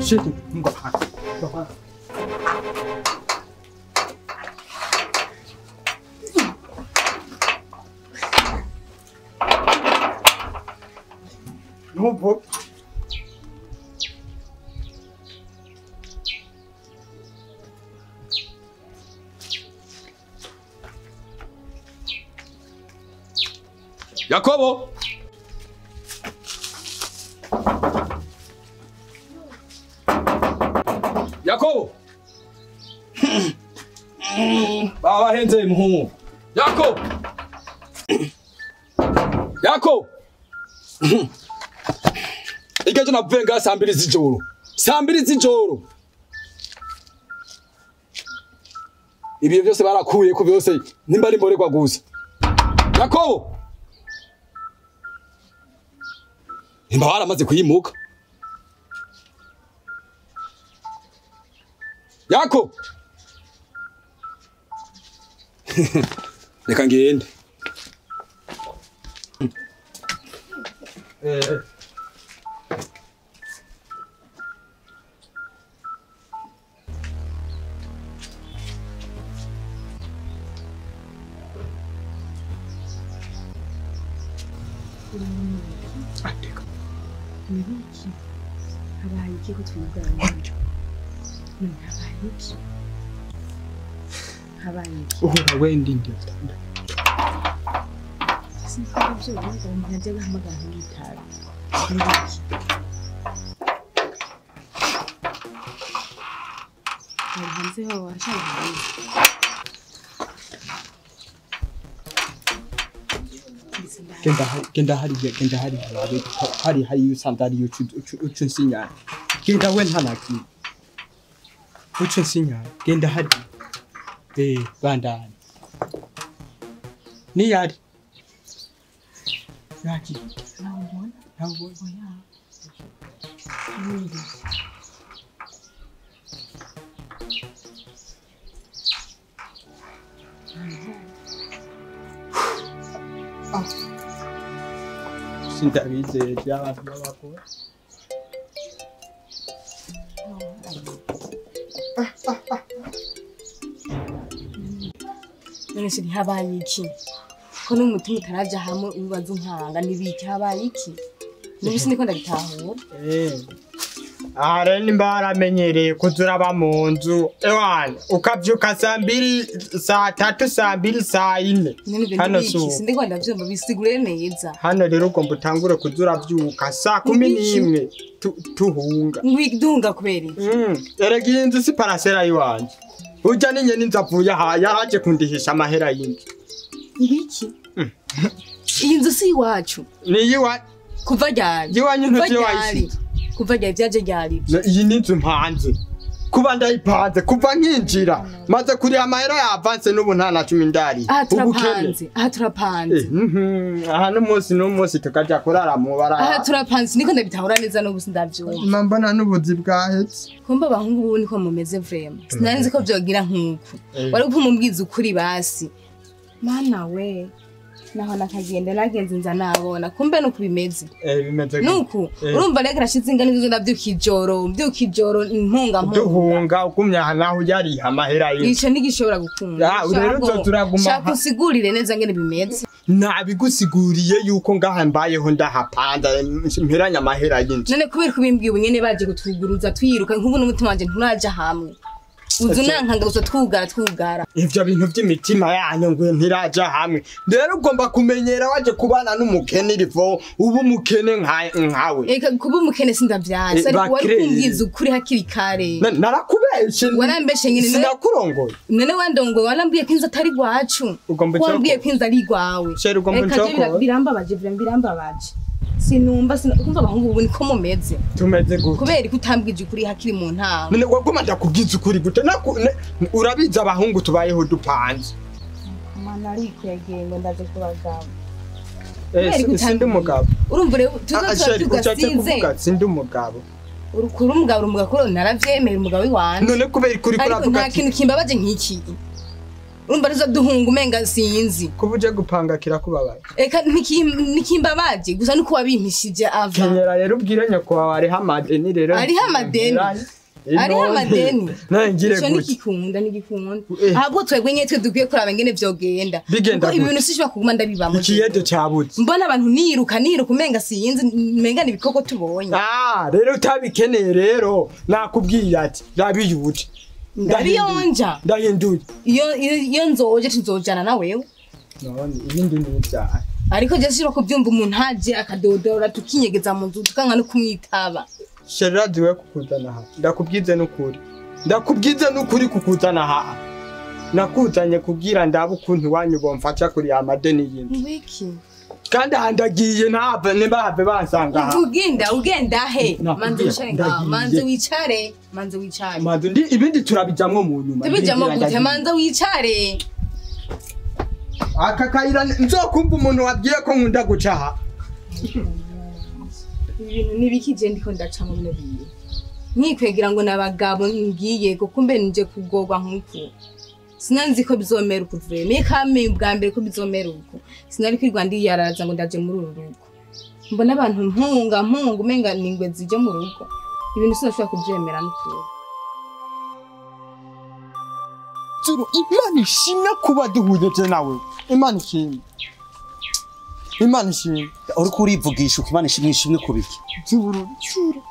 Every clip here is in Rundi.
Shit, ngo ha. No, Yakobo! Yakobo! Baba henze muhungu. Yakobo! Yakobo! Ikejo navuye saa mbiri z'ijoro. Saa mbiri z'ijoro. Ibihe byose barakuye ku byose nimba ari mboregwa gusa. Yakobo! Nimba waramaze kuyimuka. Yako! Reka ngende. Ateka. Nibiki? Habaye iki ko tuvugana? Habaye iki? Habaye iki? Uhora wendi ndi. Sinzi ibyo umuntu ajya guhamagara ntiyitabe. Nibiki? Ari hanze ho arashaka hanze. Genda hariya genda hariya hari hari usanga ari ucu nsinyara. Genda we ntanaki. Ucu nsinyara genda hariya. Bandana. Ni yari. Yaki. Nawubona? Nawubona. Oya. Sindabizeye by'abantu b'abagore. None se ntihabaye iki? Ko n'umutima utaraja hamwe ubibaza unkanga n'ibiki habaye iki? N'ubu siniko ndabitahura. Aha rero nimba waramenyereye kuza uraba mu nzu ewana ukavyuka saa mbiri saa tatu saa mbiri saa ine hano sindiko ndavyumva bisigure neza. Hano rero ugomba utangure kuza uravyuka saa 11 tuhunga. Duhunga kubera iki? Erega iyi nzu si parasera yiwanje. Urya ninye n'inzu avuye aha yaraje kundihisha amahera y'inzu. Ibiki? Iyi nzu si iwacu. Ni iyiwa kuva ryari? Iwanyu ntuzi wayisize. Kuva ryari byaje ryari? Iyi ni inzu mpanze. Kuba ndayipanze kuva nkinjira maze kuriha amahera ya avance n'ubu nta na cumi ndari. Aha turapanze. Aha turapanze. Aha n'umunsi n'umunsi tukaja kurara mu bara. Aha turapanze niko ndabitahura neza n'ubu sindavyumva. Mbona n'ubuzi bwahetse. Kumba abahungu ubu niko mumeze vraiment. Sinari nzi ko vyogira nkuko. Wari kumubwiza ukuri basi. Mana we. Naho nakagenda nagenze nza nabona kumbe nuko bimeze. Bimeze nuko urumva rero rashize ingana izo ndavyuka ijoro mbyuka ijoro mpunga mpunga duhunga ugumya naho yari amahera y'inzu. Ico nigishobora gukunda. Rero turaguma. Shaka usigurire neza ngene bimeze. Nabigusiguriye yuko ngaha mbayeho ndahapanza mperanya amahera y'inzu. None kubera kubimbwiye ubunyene baje kutuguruza twiruka nkubu n'umutima wanje nturaja hamwe. Uzu nankanga gusa twugara twugara. Ivyo bintu by'imitima yanyu ngo ntiraja hamwe. Rero ugomba kumenyera waje kubana n'umukene rivo ubu mukene nkawe. Eka kuba umukene sindavyanse ariko wari kumbwiza ukuri hakiri kare. Narakubeshe. Warambeshe nyine sinakurongoye. None wandongoye warambwiye ko inzu atari gwacu. Wambwiye ko inzu ari gwawe. Eka birambabaje birambabaje. Sinumva kumva abahungu ubu niko mumeze. Tumeze gute? Kubera ko utambwije ukuri hakiri mu ntama. None waguma ndakubwiza ukuri gute? Urabiza abahungu tubayeho dupanze. Mana arikwegeye ngo ndaje kubagabo. Sindi umugabo. Urumva rero tuzotugasinze. Sindi umugabo. Urukuru umugabo umugabo naravyemera umugabo wiwanje. None kubera kuri kuravuga ati nta kintu kimbabaje nk'iki. Urumva tuzoduhunga umenga sinzi. Kuba uje gupanga kirakubabaye. Eka nikimbabaje gusa nuko wabimpishije ava. Kenyera rero ubwire nyoko wawe ariho amadeni rero. Ariho amadeni. Ariho amadeni. Nangire gute. Nikikunda nigikunda. Ahubwo twebwe nyetwe dukwiye kuraba ngene vyogenda. Kuko ibintu sishobora kuguma ndabibamo. Ikiyede cabuze. Mbona abantu niruka umenga sinzi umenga ni ibikoko tubonye. Ah, rero utabikeneye rero nakubwiye ati rabiyuje. Ndabiyonja. Ndahinduye. Iyo nzoje tuzojana na wewe. None ibindi ni ibyaha. Ariko je sishobora kubyumva umuntu haje akadodora tukinyegeza mu nzu tukanka no kumwitaba. Sheradi we kukuzana aha. Ndakubwize n'ukuri. Ndakubwize n'ukuri kukuzana aha. Nakuzanye kugira ndabe ukuntu wanyu bomfasha kuri amadeni y'inzu. Wiki. Kandi ahandagiye ntave ntibahave bansanga aha. Ugenda he? Manze wicare ngaho. Manze wicare. Manze wicare. Manze ndi ibindi turabijamwo mu nyuma. Tubijamwo gute? Manze wicare. Aka kayira nzokumva umuntu wabwiye ko nkunda guca aha. Ibintu nibikije ndiko ndaca mu bino bintu. Nkikwegera ngo nabagabo ngiye kukumbe nje kugogwa nkuku. Sinanzi ko bizomera uku vreme kame ubwa mbere ko bizomera uku. Sinari kwirwa ndi yaraza ngo ndaje muri uru rugo. Mbona abantu mpunga umenga ningwe zije mu rugo. Ibintu sinashobora kubyemera n'ukuri. Zuru Imana ishimwe kuba duhuye je nawe. Imana ishimwe. Imana ishimwe. Uri kurivugisha uko Imana ishimwe ishimwe kubiki. Zuru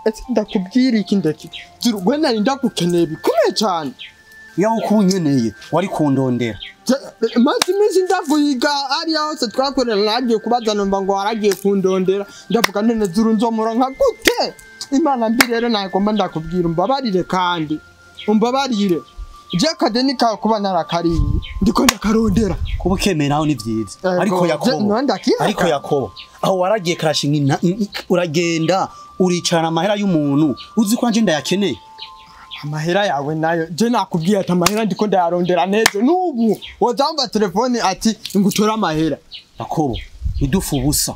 ese ndakubwira iki ndeki. Zuru we nari ndagukeneye bikomeye cyane. Yaho kunyeneye wari kundondera. Maze iminsi ndavuyiga ariya hose twakorera nagiye kubaza numva ngo waragiye kundondera ndavuga none Zuru nzomuronka gute? Imana mbi rero nagomba ndakubwira umbabarire kandi umbabarire. Je kadeni ka kuba narakariye ndiko ndakarondera. Kuba ukemera aho ni vyiza. Ariko Yakobo ariko Yakobo aho waragiye crashing uragenda uricarana amahera y'umuntu uzi ko anje ndayakeneye. Amahera yawe nayo je nakubwiye ati amahera ndiko ndayarondera nejo nubu wozamba telefone ati ngutora amahera. Yakobo nidufu ubusa.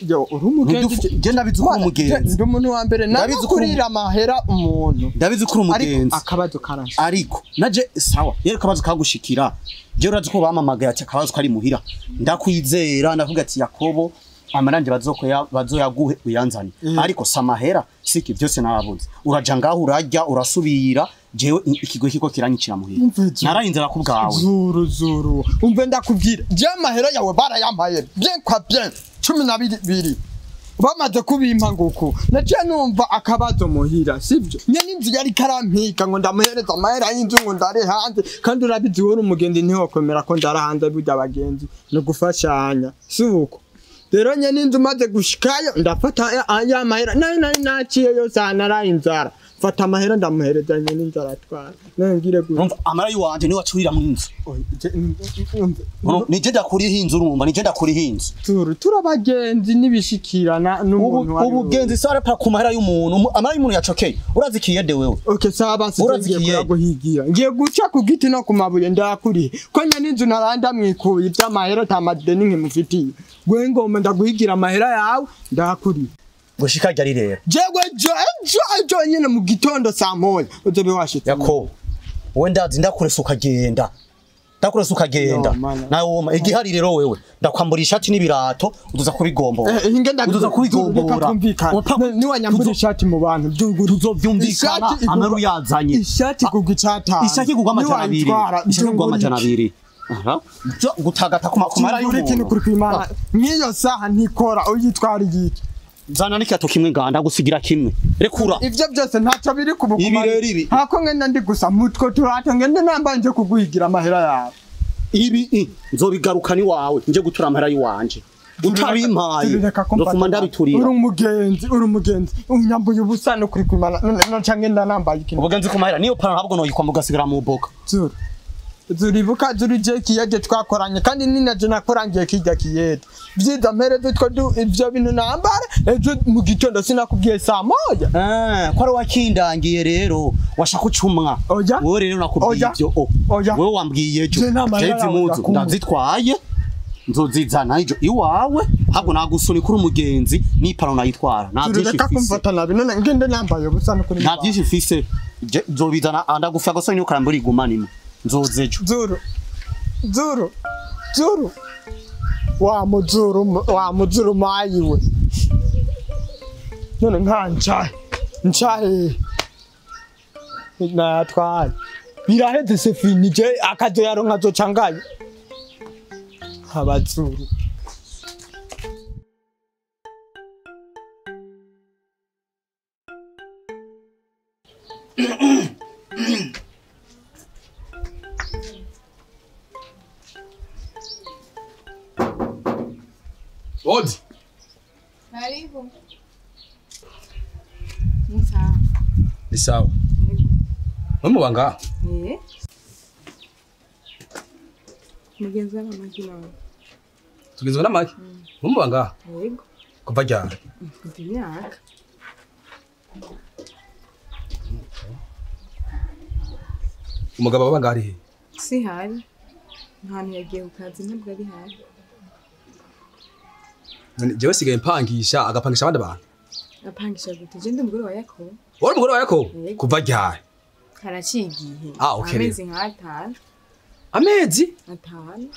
Je uri umugenzi. Je ndabizi ko umugenzi. Ndi umuntu wa mbere nakurira amahera umuntu. Ndabizi ko umugenzi. Ariko akabazo karanshi. Ariko naje sawa yero akabazo kagushikira. Je urazi ko bamamagaye ati akabazo kari muhira. Ndakwizera ndavuga ati Yakobo amaranje bazokoya bazoyaguhe uyanzane. Ariko samahera siki byose narabuze. Uraja ngaho urajya urasubira jewe ikigo kiko kiranyicira muhira. Narayinzira kubwawe. Zuru. Umve ndakubwira. Je amahera yawe barayampaye bien kwa bien. 12 bamaze kubimpa nguko naciye numva akabazo muhira sivyo nyene inzu yari karampiga ngo ndamuhereza amahera y'inzu ngo ndare hanze kandi urabizi wowe umugenzi ntiwokomera ko ndara hanze burya abagenzi no gufashanya suko rero nyene inzu maze gushikayo ndafata aya mahera nayo nari naciye yose naraye inzara fata amahera ndamuhereza nyene inzu aratwara nangire gute urumva amara yiwanje ni wacurira mu inzu nije ndakuriha inzu urumva nije ndakuriha inzu turabagenzi nibishikirana n'umuntu wari ubugenzi sare pa ku mahera y'umuntu amara y'umuntu yacokeye urazi kiyede wewe okay saba urazi guhigira ngiye guca ku giti no ku mabuye ndakurihe ko nyene inzu naranda mwikuye ivy'amahera ta madeni nkimufitiye gwe ngomba ndaguhigira amahera yawe ndakurihe gushika ryari rero jewe jo nyene mu gitondo saa moya uzobe washitse Yakobo wowe ndazi ndakuresa ukagenda nawe woma igihari rero wewe ndakwambura ishati n'ibirato uduza kubigombora uduza kubigombora niwanyambura ishati mu bantu tuzovyumvikana amaru yazanye ishati kugwa icatanu ishati kugwa amajana abiri ishati kugwa amajana abiri aha gutagata ku mara y'umuntu kuri kwimana nk'iyo saha ntikora uyitwara igiki Zana n'ikiyato kimwe nganda gusigira kimwe rekura ivyo byose ntacyo biri kubukuma ibi rero ibi hako ngenda ndi gusa mutwe turato ngende nambanje kuguhigira amahera yawe ibi nzobigaruka ni wawe nje gutura amahera yiwanje utabimpaye ndofuma ndabiturira uri umugenzi unyambuye ubusa no kuri kwimana no canke ngenda nambaye ikintu ubugenzi ku mahera niyo pana ntabwo noyikwamba ugasigara mu boka zuru zuribuka zuri je kiyede twakoranye kandi ninaje nakorangiye kijya kiyede byiza mpereze two ivyo bintu nambara ejo mu gitondo sinakubwiye saa moya ko ari wakindangiye rero washaka ucumwa wowe rero nakubwiye ivyo wowe wambwiye ejo jezi muzu ndazitwaye nzozizana ejo iwawe ahubwo nagusunika uri umugenzi n'ipantaro nayitwara nta byinshi mfise kumfata nabi none ngende nambaye ubusa no kuri nta byinshi mfise nzobizana andagufa gusa niyo karambura igumanimo nzozejo zuru Zuru zuru wa muzuru wa muzuru mayiwe none nkancaye ncaye natwaye biraheze c'est fini je akazoyaronka azocangaye abazuru. Odi. Karibu. Ni sawa. Ni sawa. Mwe mubanga? Eh. Mugenzwa na maki nawe. Tugenzwa na maki? Mwe mubanga? Yego. Kuva ryari? Kuva imyaka. Umugabo wabanga ari he? Si hari. Ntantu yagiye ku kazi ntabwo ari hari. Jewe sigaye mpangisha agapangisha abandi bantu. Apangisha gute? Je ndi umugore wa Yakobo. Wari umugore wa Yakobo? Kuva ryari? Haraciye igihe. Ah, okay. Amezi nk'atanu. Amezi? Atanu.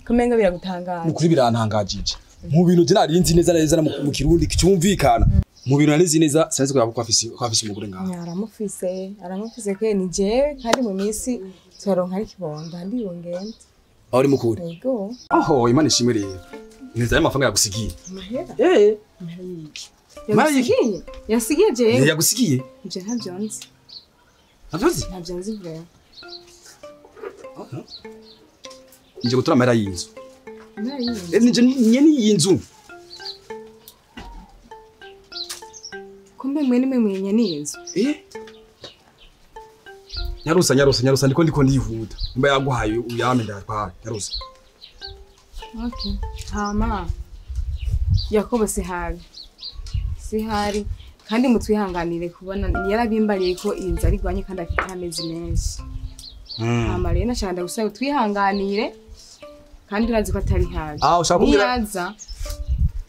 Kumenga biragutangaza. Mukuri birantangajije. Mu bintu je narinzi neza neza mu Kirundi kicyumvikana. Mu bintu narizi neza sinzi ko afise umugore ngaha. Aramufise, aramufise kwe ni jewe kandi mu minsi turonka ari kibonda ndiyongenda. Aho uri mukuri? Yego. Aho Imana ishimwe rero. Neza ayo mafaranga yagusigiye. Amahera? Eh. Yagusigiye? Yasigiye jewe. Yagusigiye? Je ntavyo nzi. Ntavyo nzi? Ntavyo nzi vraiment. Okay. Nje gutora amahera y'inzu. Amahera y'inzu? Nje nyene y'inzu. Kumbe mwene mwe nyene y'inzu. Eh? Nyarusa nyarusa nyarusa ndiko ndihuta. Mba yaguhaye uyame ndatwaye nyarusa. Okay. Hama Yakobo sihari. Sihari kandi mutwihanganire kubona yarabimbariye ko inzu ari gwanye kandi afite amezi menshi. Hama rero nashaka ndagusaba twihanganire kandi urazi ko atari haje. Ah, ushaka kumbwira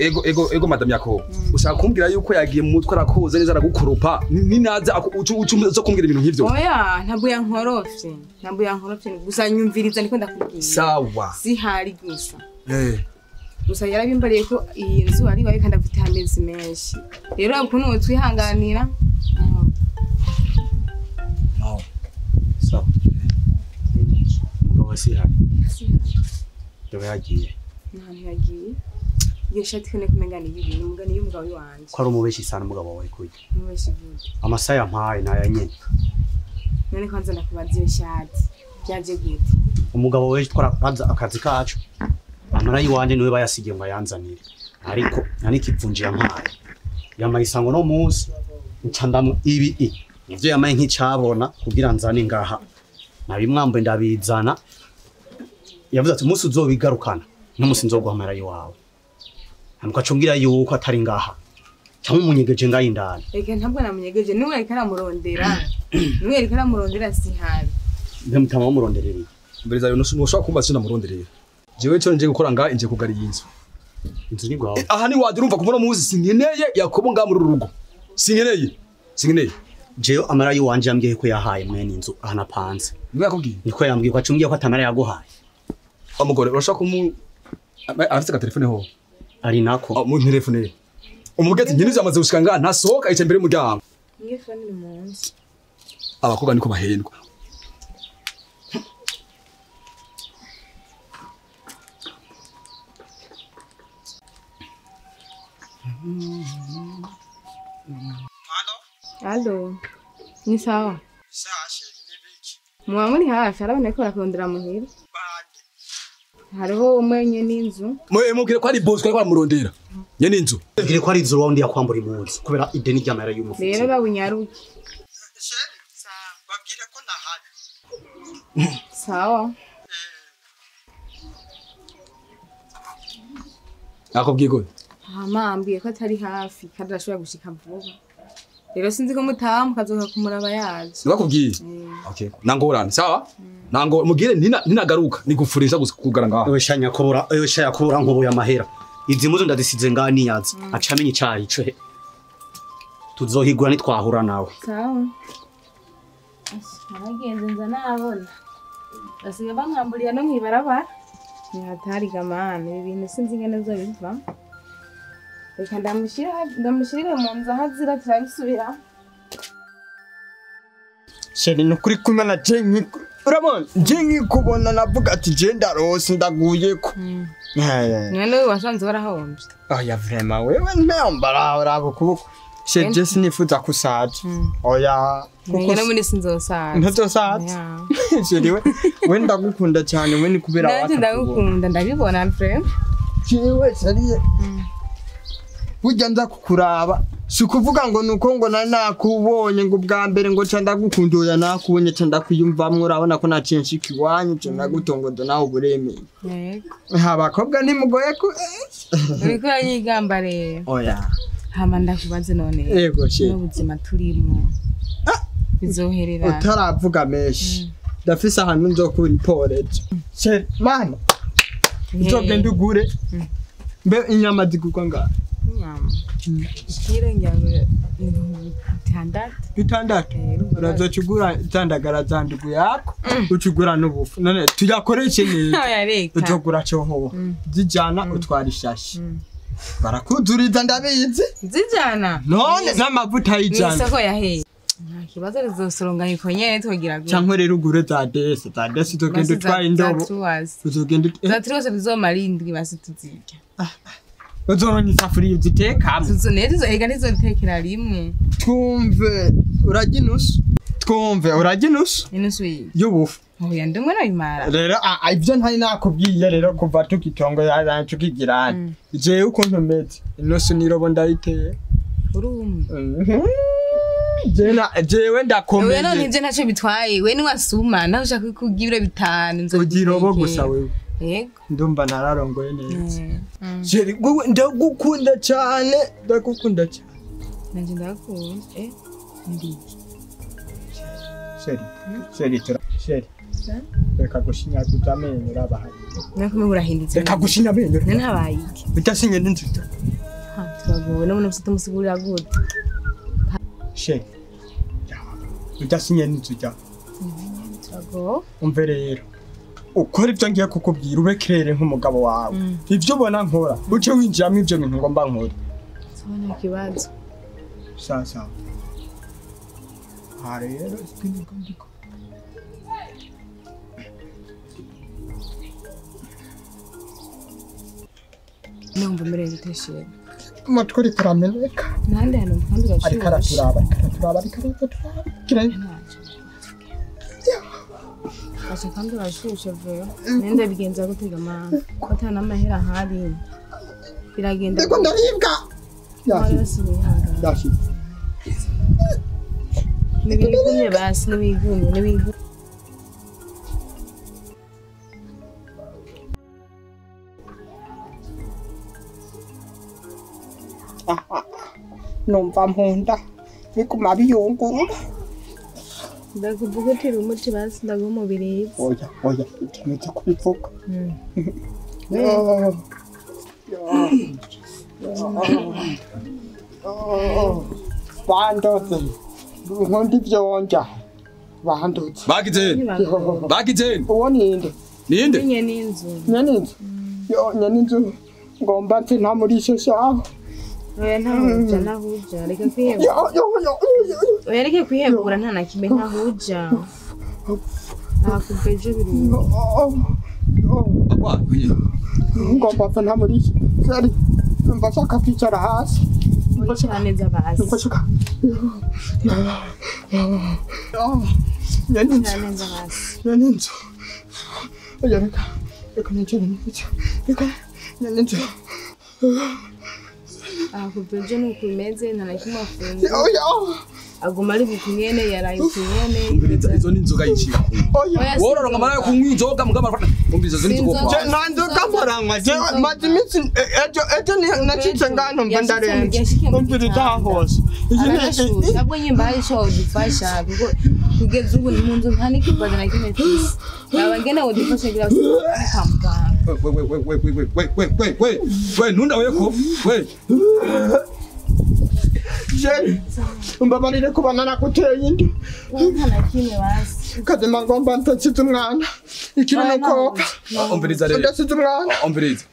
Ego ego ego madam Yakobo. Ushaka kumbwira yuko yagiye mu mutwe arakoze neza aragukoropa ninaza ucu kumbwira ibintu nk'ivyo. Oya, ntabwo yankorofye. Ntabwo yankorofye gusa nyumviriza ndiko ndakubwira. Sawa. Sihari gusa. Eh. Gusa yarabimbariye ko iyi nzu ari bayo kandi afite amezi menshi. Rero ukuntu twihanganira. No. Sawa. Umugabo sihari. Yawe yagiye. Nta yagiye. Iyo shati kone kumengana ibintu umugani y'umugabo wanje. Ko ari umubeshi sana umugabo wawe kuye. Umubeshi gute? Amasaya mpaye naya nyene. None kwanza ndakubaza iyo shati byaje gute? Umugabo weje twarapanze akazi kacu. Amara yiwanje niwe bayasigiye ngo ayanzanire. Ariko nani kivunje yampaye. Yamaye isango no munsi nca ndamu ibi i. Ivyo yamaye nk'icabona kugira nzane ngaha. Nabimwambe ndabizana. Yavuze ati umunsi uzobigarukana n'umunsi nzoguhamara yiwawe. Amukacumbwira yuko atari ngaha. Cyangwa umunyegeje ngaye indani. Eke ntabwo namunyegeje niwe ariko aramurondera. Niwe ariko aramurondera sihari. Mbe mutama bamuronderera. Mbere zayo ntushobora kumba sinamuronderera. Jewe cyo nje gukora nga inje kugara iyi nzu. Inzu ni gwawe. Aha ni waje urumva kubona muzi sinkeneye Yakobo nga muri rugo. Sinkeneye. Sinkeneye. Jewe amara yiwanje yambwiye ko yahaye mwene inzu ahanapanze. Niwe yakubwiye. Niko yambwiye ko acumbwiye ko atamara yaguhaye. Amugore urashaka kumu afite ka telefone ho. Ari nako. Mu telefone. Umugezi nyine amaze gushika nga ntasohoka yica imbere y'umuryango. Ngiye phone ni munsi. Abakobwa niko bahendwa. Allo. Ni sawa? Sawa sheri ni biki? Mwa muri hafi arabona ko barakondera muhira. Bande. Hariho umwenye n'inzu. Mwe mubwire ko ari boss ko aramurondera. Nye n'inzu. Mubwire ko ari inzu wundi yakwambura impunzi kubera ideni ry'amahera y'umufiti. Rero bawinyaruke. Sheri, sawa babwire ko nahari. Sawa. Akubwiye gute? Hama ambwiye ko atari hafi kandi arashobora gushika vuba. Rero sinzi ko mutaha mukazoka kumuraba yaje. Nibakubwiye? Okay. Nangorane, sawa? Nango mugire ninagaruka nigufurisha gusa kugara ngaha. Ewe sha nyakobora, ewe sha yakobora nkobo ya mahera. Izi muzo ndazisize ngaha niyaza. Aca amenye icayi ico he. Tuzohigura nitwahura nawe. Sawa. Naragenze nza nabona. Basigaye bankamburiye no mw'ibarabara. Ni hatari gamana, ibi bintu sinzi ingene bizobiva. Reka ndamushyirire mu nzu aho azira turabisubira. Chéri nukuri kumwe na je urabona je nkikubona navuga ati je ndarose ndaguyeko. None wasanze warahombye. Oya vraiment wewe ntambara urabo kuboko. Chéri je sinifuza kusaza. Oya kuko no muri sinzosaza. Ntozosaza. Chéri we ndagukunda cyane we ni kubera wata. Ndagukunda ndabibona vraiment. Jewe chéri burya nza kukuraba si ukuvuga ngo nuko ngo nakubonye ngo ubwa mbere ngo ca ndagukunda oya nakubonye ca ndakwiyumvamwo urabona ko naciye nshika iwanyu ca ndagutongoza nawe uburemeye. Yego. Abakobwa ntimugoye ku uriko uranyigamba rero. Oya. Hama ndakubaze none. Yego chéri. N'ubuzima turimwo. Bizoherera. Utaravuga menshi. Ndafise ahantu nzokura iporeje. Chéri mana. Uzogenda ugure. Mbe inyama zigurwa ngahe? Inyama. Ikiro ngira bitandatu. Bitandatu. Urazoca zandagara zandugu yako ucugura n'ubufu. None tuyakoreshe neza. Oya reka. Uzogura cohoho. Zijana utwara ishashi. Barakuzuriza ndabizi. Zijana. None n'amavuta y'ijana. N'isoko yaheye. Nta kibazo rizosoronga ikonyene twogira gute. Canke rero ugure za desi uzogenda utwara indobo. Uzogenda za turose bizomara indwi basi tuzirya. Uzoronka isafuriya uzitekamo. Tuzoneza ega ntizotekera rimwe. Twumve urarya inusu. Twumve urarya inusu. Inusu y'ubufu. Oya ndumwe nabimara. Rero ibyo ntari nakubwiye rero kuva tugitongo tukigirana. Jewe ukuntu meze inusu n'irobo ndayiteye. Uri umwe. Jewe ndakomeye. Oya none ivyo ntacyo bitwaye. We niwasuma naho ushaka kugira ibiro bitanu nzogira irobo gusa wewe. Yego. Ndumva nararongoye neza. Chéri wewe ndagukunda cyane, ndagukunda cyane. Nanje ndagukunda. Ndiki. Chéri, chéri chéri. Reka gushinyaguza amenyo urabahaye. Nakumwe urahindutse. Reka gushinya amenyo. None habaye iki? Utasinye n'inzu. Ha, turagowe none ufite umusigurira gute. Chéri. Utasinye n'inzu ja. Turagowe. Umve rero. Ukora ibyo ngiye kukubwira ube kirere nk'umugabo wawe. Ivyo ubona nkora uce winjiramo ivyo bintu ngomba nkora. Nta kibazo. Sawa sawa. Ha rero ndiko. Numva mereye guteshera. Amatwi ariko arameneka. Nande hano kandi urashushe. Ariko araturaba, ariko araturaba, ariko araturaba. Kirere. Asha kandi urashushe vuba. Nende bigenza gutega amana. Ko ata n'amahera ahari. Biragenda. Ndiko ndaribwa. Yashi. Nibigumye basi nibigumye nibigumye. Numva mpunda biguma biyungurura. Ndakuvugutira umuti basi ndaguha umubirizi. Oya oya ntumeze kubivuga. Bandoze nkunda ivyo ndya bandoze. Bagizeni bagizeni. Uwo ninde? Ninde? Nyeninzu. Nyeninzu. Yo nyeninzu ngomba nse nta muri isho shaho. Oya ntahuja ntahuja reka kwihebura. Oya reka kwihebura nta na kimwe ntahuja. Nakuva ejo birunga. Ngomba nse nta muri isho. Sari numva nshaka kwicara hasi. Wicara neza basi. Numva nshaka. Nyeninzu. Wicara neza basi. Nyeninzu. Oya reka reka nicare neza. Reka nyeninzu. Kuva ejo nuko bimeze nta na kimwe afunga. Aguma ari bukunyene yaraye ukunyene. Izo ni inzoga yicira. Wowe ngamara yo kunywa inzoga mugamba umviriza izo ni inzoga. Nta nzoga mporanywa jewe maze iminsi ejo ejo nacitse ngano mva ndarenze. Umviriza hose. Nabwo nyimba hari ico wodufasha kuko kugeza ubu ni mu nzu nta n'ikibazo na kimwe mfise. Naba ngene wodufasha kugira ngo kwa muganga. We we we we we we we we we we nunda weko we. Jerry umbabarire kuba narakuteye inda. Nta na kimwe basi. Kazima ngomba ntasize umwana. Ikibi nuko Umviriza rero. Ndasize umwana. Umviriza.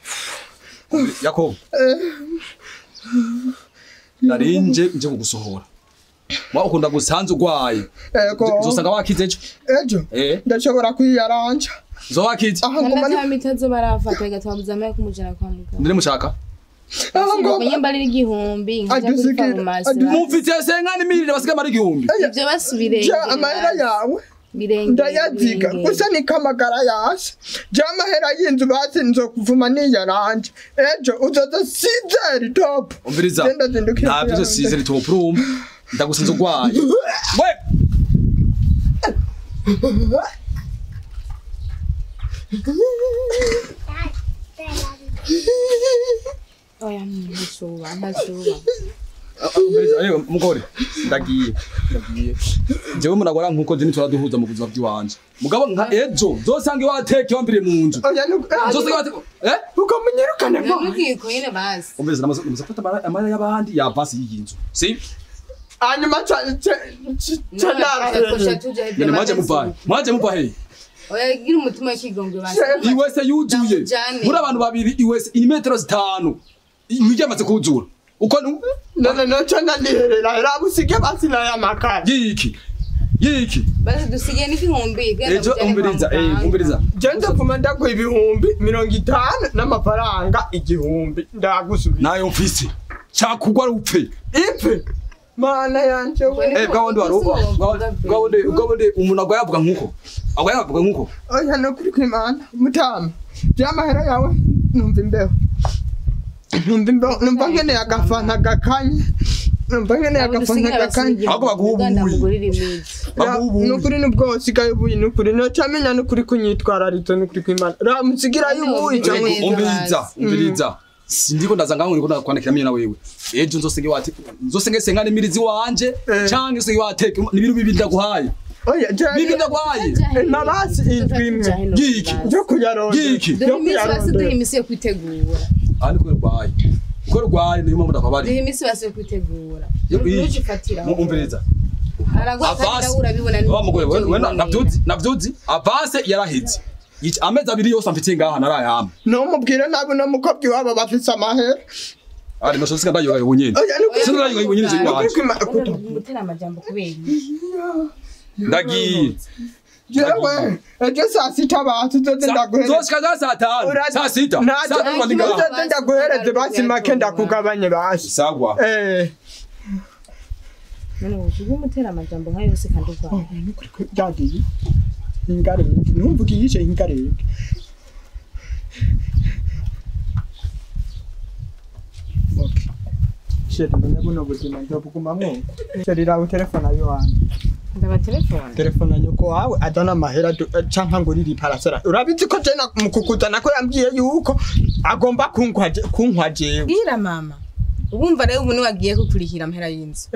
Yakobo. Narinje nje kugusohora. Mwa ukunda gusanza ugwaye. Ego. Uzosanga wakize ejo. Ejo. Eh. Ndashobora kwiyaranja. Uzowakize. Aha ngoma Nta mitazo barafata gatwabuza amaye kumujana kwa muganga. Ndire mushaka. Aha ngoma Nyimba ari igihumbi nkaja kuri farumasi. Mufite senkani mirire basigaye mari igihumbi. Ivyo basubire. Ja amahera yawe. Birenge. Ndayaziga gusa nikamagara yase. Ja amahera y'inzu basi nzokuvuma niyaranje. Ejo uzoza sizeri top. Umviriza. Nta byo sizeri top room. Ndagusanze ugwaye. We. Oya ntashuba ntashuba. Umviriza ayo mugore ndagiye ndagiye. Jewe munagora nkuko je nituraduhuza mu buzima bw'iwanje. Mugabo nka ejo zosanga iwateke wambire mu nzu. Oya zosanga iwateke eh uko munyirukane ko. Nukiko nyine basi. Umviriza namaze gufata amara y'abandi ya basi y'inzu. Si? Hanyuma cha None mwaje muvahe. Mwaje muvahe. Oya gira umutima w'ikigongwe basi. Iwese yuzuye. Muri abantu babiri iwese imetero 5. Yamaze kuzura. Uko none no cha niherera era busige basi na yamakara. Yiki. Yiki. Basi dusige n'igihumbi. Ejo umviriza umviriza. Je ndavuma ndaguha ibihumbi 50 n'amafaranga igihumbi ndagusubiza. Nayo mfise. Cyakugwa upfe. Ipfe. Mana yanje we. Bwa wundi bwa wundi umuntu agwa yavuga nkuko. Agwa yavuga nkuko. Oya no kuri kwimana mutama. Byamahera yawe numva imbeho. Numva imbeho numva ngene agafanta gakanye. Numva ngene agafanta gakanye. Ahubwo baguhubuye. Nukuri nubwo usigaye ubuye nukuri no camenya nukuri kunyitwararitse nukuri kwimana. Ramusigira yubuye cyangwa umviriza umviriza. Sindiko ndaza ngaho ndiko ndakwandikira mimi na wewe. Ejo nzosenge wate nzosenge sengane mirizi wanje canke nzosenge wateke nibintu bibi ndaguhaye. Oya je bibi ndaguhaye. Nabasi indwi imwe. Giki yo kuyaronde. Giki yo kuyaronde. Duhe imisi yo kwitegura. Ani ko rwaye. Ko rwaye niyo mpamvu ndakwabari. Duhe imisi basi yo kwitegura. Nujifatira. Umviriza. Aragwa kandi urabibona ni. Wa mugore we navyuzi navyuzi avance yaraheze. Amezi abiri yose amfitiye ngaha narayama. No mubwire nabo no mukobwa iwabo bafise amahera. Ari no sosika ndayoga yonyene. Sinda ndayoga yonyene je iwanje. Mutera amajambo kubera. Ndagiye. Jewe ejo saa sita basi uzoze ndaguhereze. Zoshika za saa 5. Saa 6. Saa uzoze ndaguhereze basi make ndakugabanye basi. Sagwa. None ubu mutera amajambo nkayo yose kandi urwaye. Nukuri byagiye. Ingarenge numvuga yishe ingarenge. Okay. Sheri ndabona ubuzima ndabuguma nkuko. Sheri rawe telefone ayo wanjye. Ndaba telefone. Telefone nyoko wawe adana mahera canka ngo riri parasera. Urabizi ko je mukukuzana ko yambwiye yuko agomba kunkwa jewe. Bwira mama. Ubumva rero ubu ni wagiye kukurihira amahera y'inzu.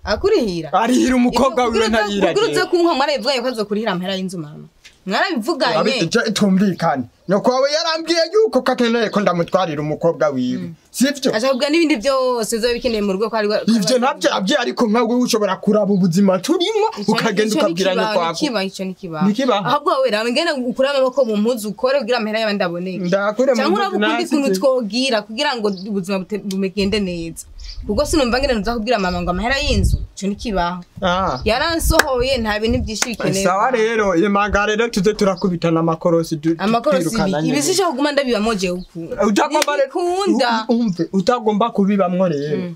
Akurihira. Arihira umukobwa wiwe ntarira. Kuguruze kunkwa mwarabivugaye ko azokurihira amahera y'inzu mama. Mwarabivuganye. Tumvikane. Nyoko wawe yarambwiye yuko kakeneye ko ndamutwarira umukobwa wiwe. Sivyo? Ashaka n'ibindi byose uzobikeneye mu rugo ko ari ivyo navyo abye ariko nkawe ushobora kuraba ubuzima turimo ukagenda ukabwira nyoko wawe. Kiba ico nikiba. Ahubwo wowe rawe ngene ukura amaboko mu mpuzu ukore kugira amahera y'abandi aboneke. Ndakure mu mpuzu. Cyangwa urabukundi kuntu twogira kugira ngo ubuzima bumegende neza. Kuko sinumva ngene nzakubwira mama ngo amahera y'inzu ico nikibaho. Yaransohoye nta bintu byinshi bikenewe. Sawa rero imanga rero tuze turakubitana amakorosi amakorosi ibisisho kuguma ndabibamo je uku. Utagomba kunda. Umve utagomba kubibamwo rero.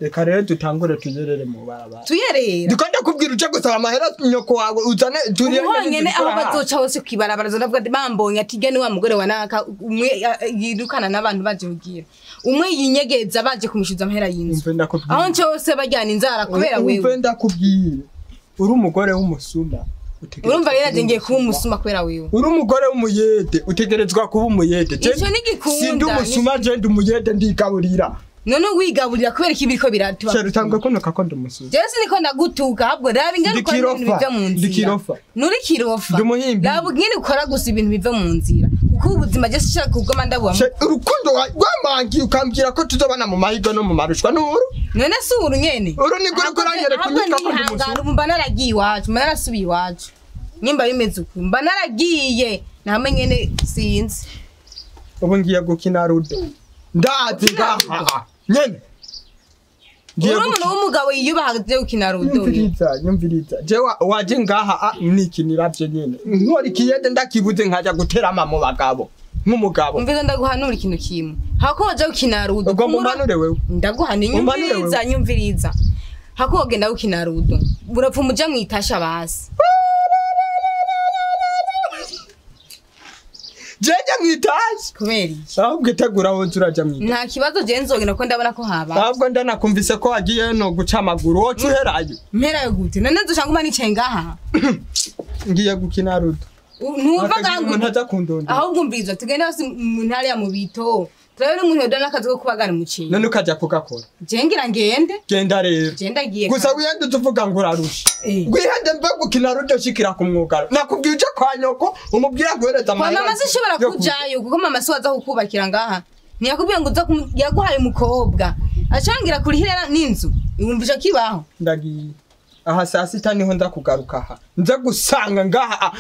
Reka rero dutangure tuzerere mu barabara. Tuyerera. Ndiko ndakubwira uje gusaba amahera nyoko wawe uzane turiye. Uhonyene aho bazoca hose kwibarabara ndavuga ati bambonye ati gene wa mugore wa naka umwe yirukana n'abantu baje kugira. Umwe yinyegeza baje kumishuza amahera y'inzu. Aho nce hose bajyana inzara kubera wewe. Umve ndakubwira. Uri umugore w'umusuma. Urumva rero aje ngiye kuba umusuma kubera wewe. Uri umugore w'umuyede utegerezwa kuba umuyede. Ico nigikunda. Sindi umusuma je ndi umuyede ndigaburira. None wigaburira kubera iki biriko biratuba. Sheri utangwe kunuka ko ndi umusuma. Jewe siniko ndagutuka ahubwo raba ingene ukora ibintu biva mu nzira. Ndi kirofa. Nuri kirofa. Ndi umuhimbi. Raba ingene ukora gusa ibintu biva mu nzira. Kuko ubuzima je sishaka kugoma ndabwa. Urukundo rwamangiye ukambwira ko tuzobana mu mahigo no mu marushwa n'uru. None si uru nyene. Uru ni gure kuranyere kunyitwa ko ndi musu. Mba naragiye iwacu, mba narasubiye iwacu. Nimba bimeze uku, mba naragiye. Namwe nyene sinzi. Ubu ngiye gukina rudo. Ndazi ngaha. Nyene. Uri umuntu w'umugabo yiyubaha je gukina rudo. Nyumviriza, nyumviriza. Je waje ngaha nikinira vyo nyene. Nkora ikiyede ndakibuze nkaja guterama mu bagabo. Nk'umugabo. Umviza ndaguhanura ikintu kimwe. Hako waje gukina rudo. Ugomba umpanure wewe. Ndaguhana nyumviriza, nyumviriza. Hako wagenda gukina rudo. Urapfa umuja mwitasha basi. Jeje mwitaje. Kubera iki? Ahubwo itegura wowe turaja mwitaje. Nta kibazo je nzogenda ko ndabona ko haba. Ahubwo ndanakumvise ko wagiye no guca amaguru wocu uherayo. Mperayo gute? None nzoca nguma nicaye ngaha. Ngiye gukina rudo. Ntumva gangu ntaza kundonda. Ahubwo umviriza tugende hose mu ntara ya Mubito. Turabona umuntu yodana akazi ko kubagana umuceri. None ukaja kugakora. Je ngira ngende. Genda rero. Je ndagiye. Gusa wihende tuvuga ngo urarusha. Wihende mbe gukina rudo shikira ku mwugaro. Nakubwiye uje kwa nyoko umubwira guhereza amahera. Kwa mama sishobora kujayo kuko mama si waza kukubakira ngaha. Ntiyakubwiye ngo uza yaguhaye umukobwa. Acangira kurihira n'inzu. Yumvisha kibaho. Ndagiye. Aha saa sita niho ndakugaruka aha. Nza gusanga ngaha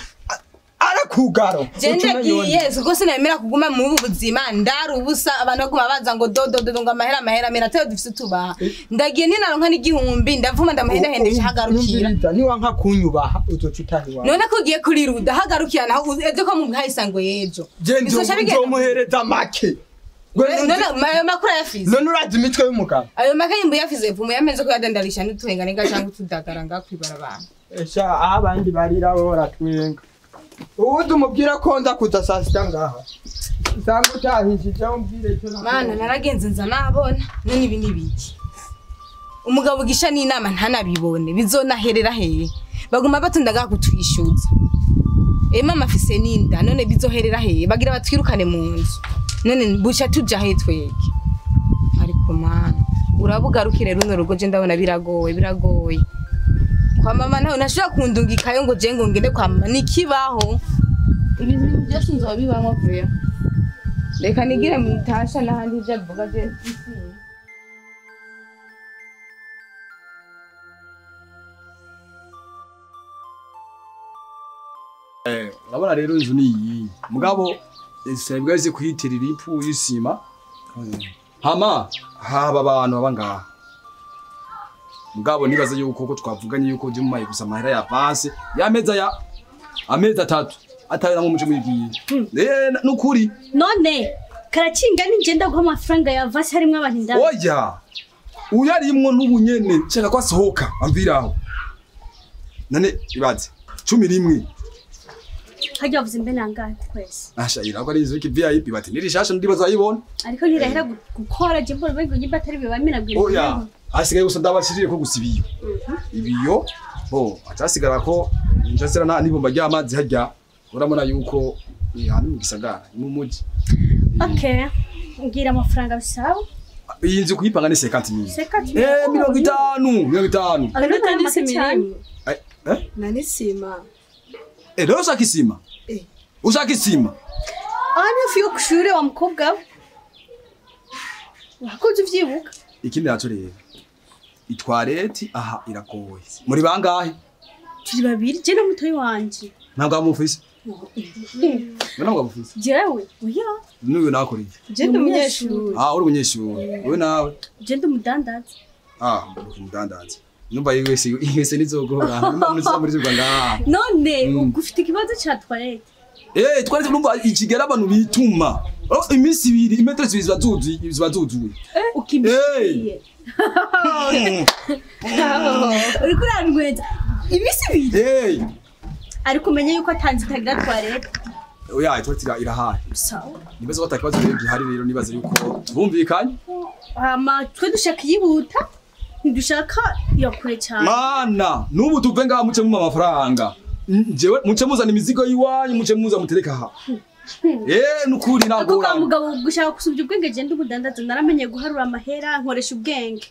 arakugaro. Jendagiye kuko sinamera kuguma mu buzima ndari ubusa abantu baguma baza ngo dodo dodo ngo amahera amahera mera tayo dufise tubaha. Ndagiye ninaronka n'igihumbi ndavuma ndamahenda hendesha hagarukira. Ni wanka kunyubaha uzoca utaha iwawe. None ko ugiye kuri ruda hagarukira naho ejo ko mu isango yejo. Nzomuhereza make. None ayo makuru yafize. None urazi imitwe y'umugabo. Ayo makayimbo yafize vumu yamenze ko yadandarisha n'utuhengane cyangwa tudagara ngakwibara abantu. Esha abandi barira bo baratwenga. Ubundi umubwira ko nza kuza saa sita ngaha. Usanga utahishije umbwire icyo nakubwiye. Mana naragenze nza nabona none ibi ni biki. Umugabo gisha n'inama ntanabibone bizonaherera hehe. Baguma batundaga kutwishyuza. Mama afise n'inda none bizoherera hehe bagira batwirukane mu nzu. None buca tuja he twege. Ariko mana urabugarukire runo rugo je ndabona biragoye biragoye. Kwa mama nawe nashobora kundungikayo ngo je ngo ngende kwa mama nikibaho. Ibintu byose nzobibamwo vuya. Reka nigire mu itasha n'ahandi ivyo avuga je. Urabona rero inzu ni iyi. Mugabo isebwa izi kuyitirira ipu y'isima. Hama haba abantu baba ngaha. Mugabo nibaza yuko ko twavuganye yuko je mumaye gusa amahera ya avance yameza ya amezi atatu atari namwe muce mwigiye. Nukuri. None karakinga ninje ndaguha amafaranga ya avance harimwe abantu indani. Oya. Uyarimwo n'ubunyene nshaka ko asohoka amviraho. None ibaze 11. Hajya wavuze mbe nangahe kwese. Asha irako ari inzu VIP bati nirishasha ndibaza ayibona. Ariko ntirahera gukora je mbona ngo nyimba atari bibamena bwira. Oya. Asigaye gusa ndabashirire ko gusa ibiyo. Ibiyo bo atasigara ko njasira na nibomba ry'amazi hajya urabona yuko hano mu gisagara mu muji. Okay. Ngira amafaranga bisaba. Iyi nzu kuyipanga ni 50,000. 50,000. 50, 50. Ariko ni Eh? Nani sima. Rero ushaka isima? Ushaka isima? Ana fiyo kushure wa mukobwa. Wakoze uvyibuka. Ikindi naco rero. Itwareti aha iragoye. Muri bangahe? Turi babiri je no mutoyi wanje. Ntabwo amufise. Ntabwo amufise. Jewe, oya. Nuyu nakoreye. Je ndi umunyeshuri. Ah, uri umunyeshuri. Wewe nawe? Je ndi umudandaza. Ah, uri umudandaza. Numva yese yese nizogora. Numva nizogora muri ngaha. None ugufite ikibazo cha toilette. Toilette numva ikigera abantu bituma. Iminsi ibiri imetero zibiri ziba zuzuye. Ukimbiye. Uriko urantwenza. Iminsi ibiri. Ariko umenye yuko atanze itagira toilette. Oya, toilette irahaye. Sawa. Nibaza ko atakibazo rero gihari rero nibaza yuko tubumvikanye. Hama twe dushaka yihuta. Ndushaka yo kure cyane. Mana, nubu tuve ngaha muce mu amafaranga. Jewe muce muzana imizigo yiwanyu muce muza mutereka aha. Nukuri nagora. Ako mugabo gushaka kusubya ubwenge je ndubudandaza naramenye guharura amahera nkoresha ubwenge.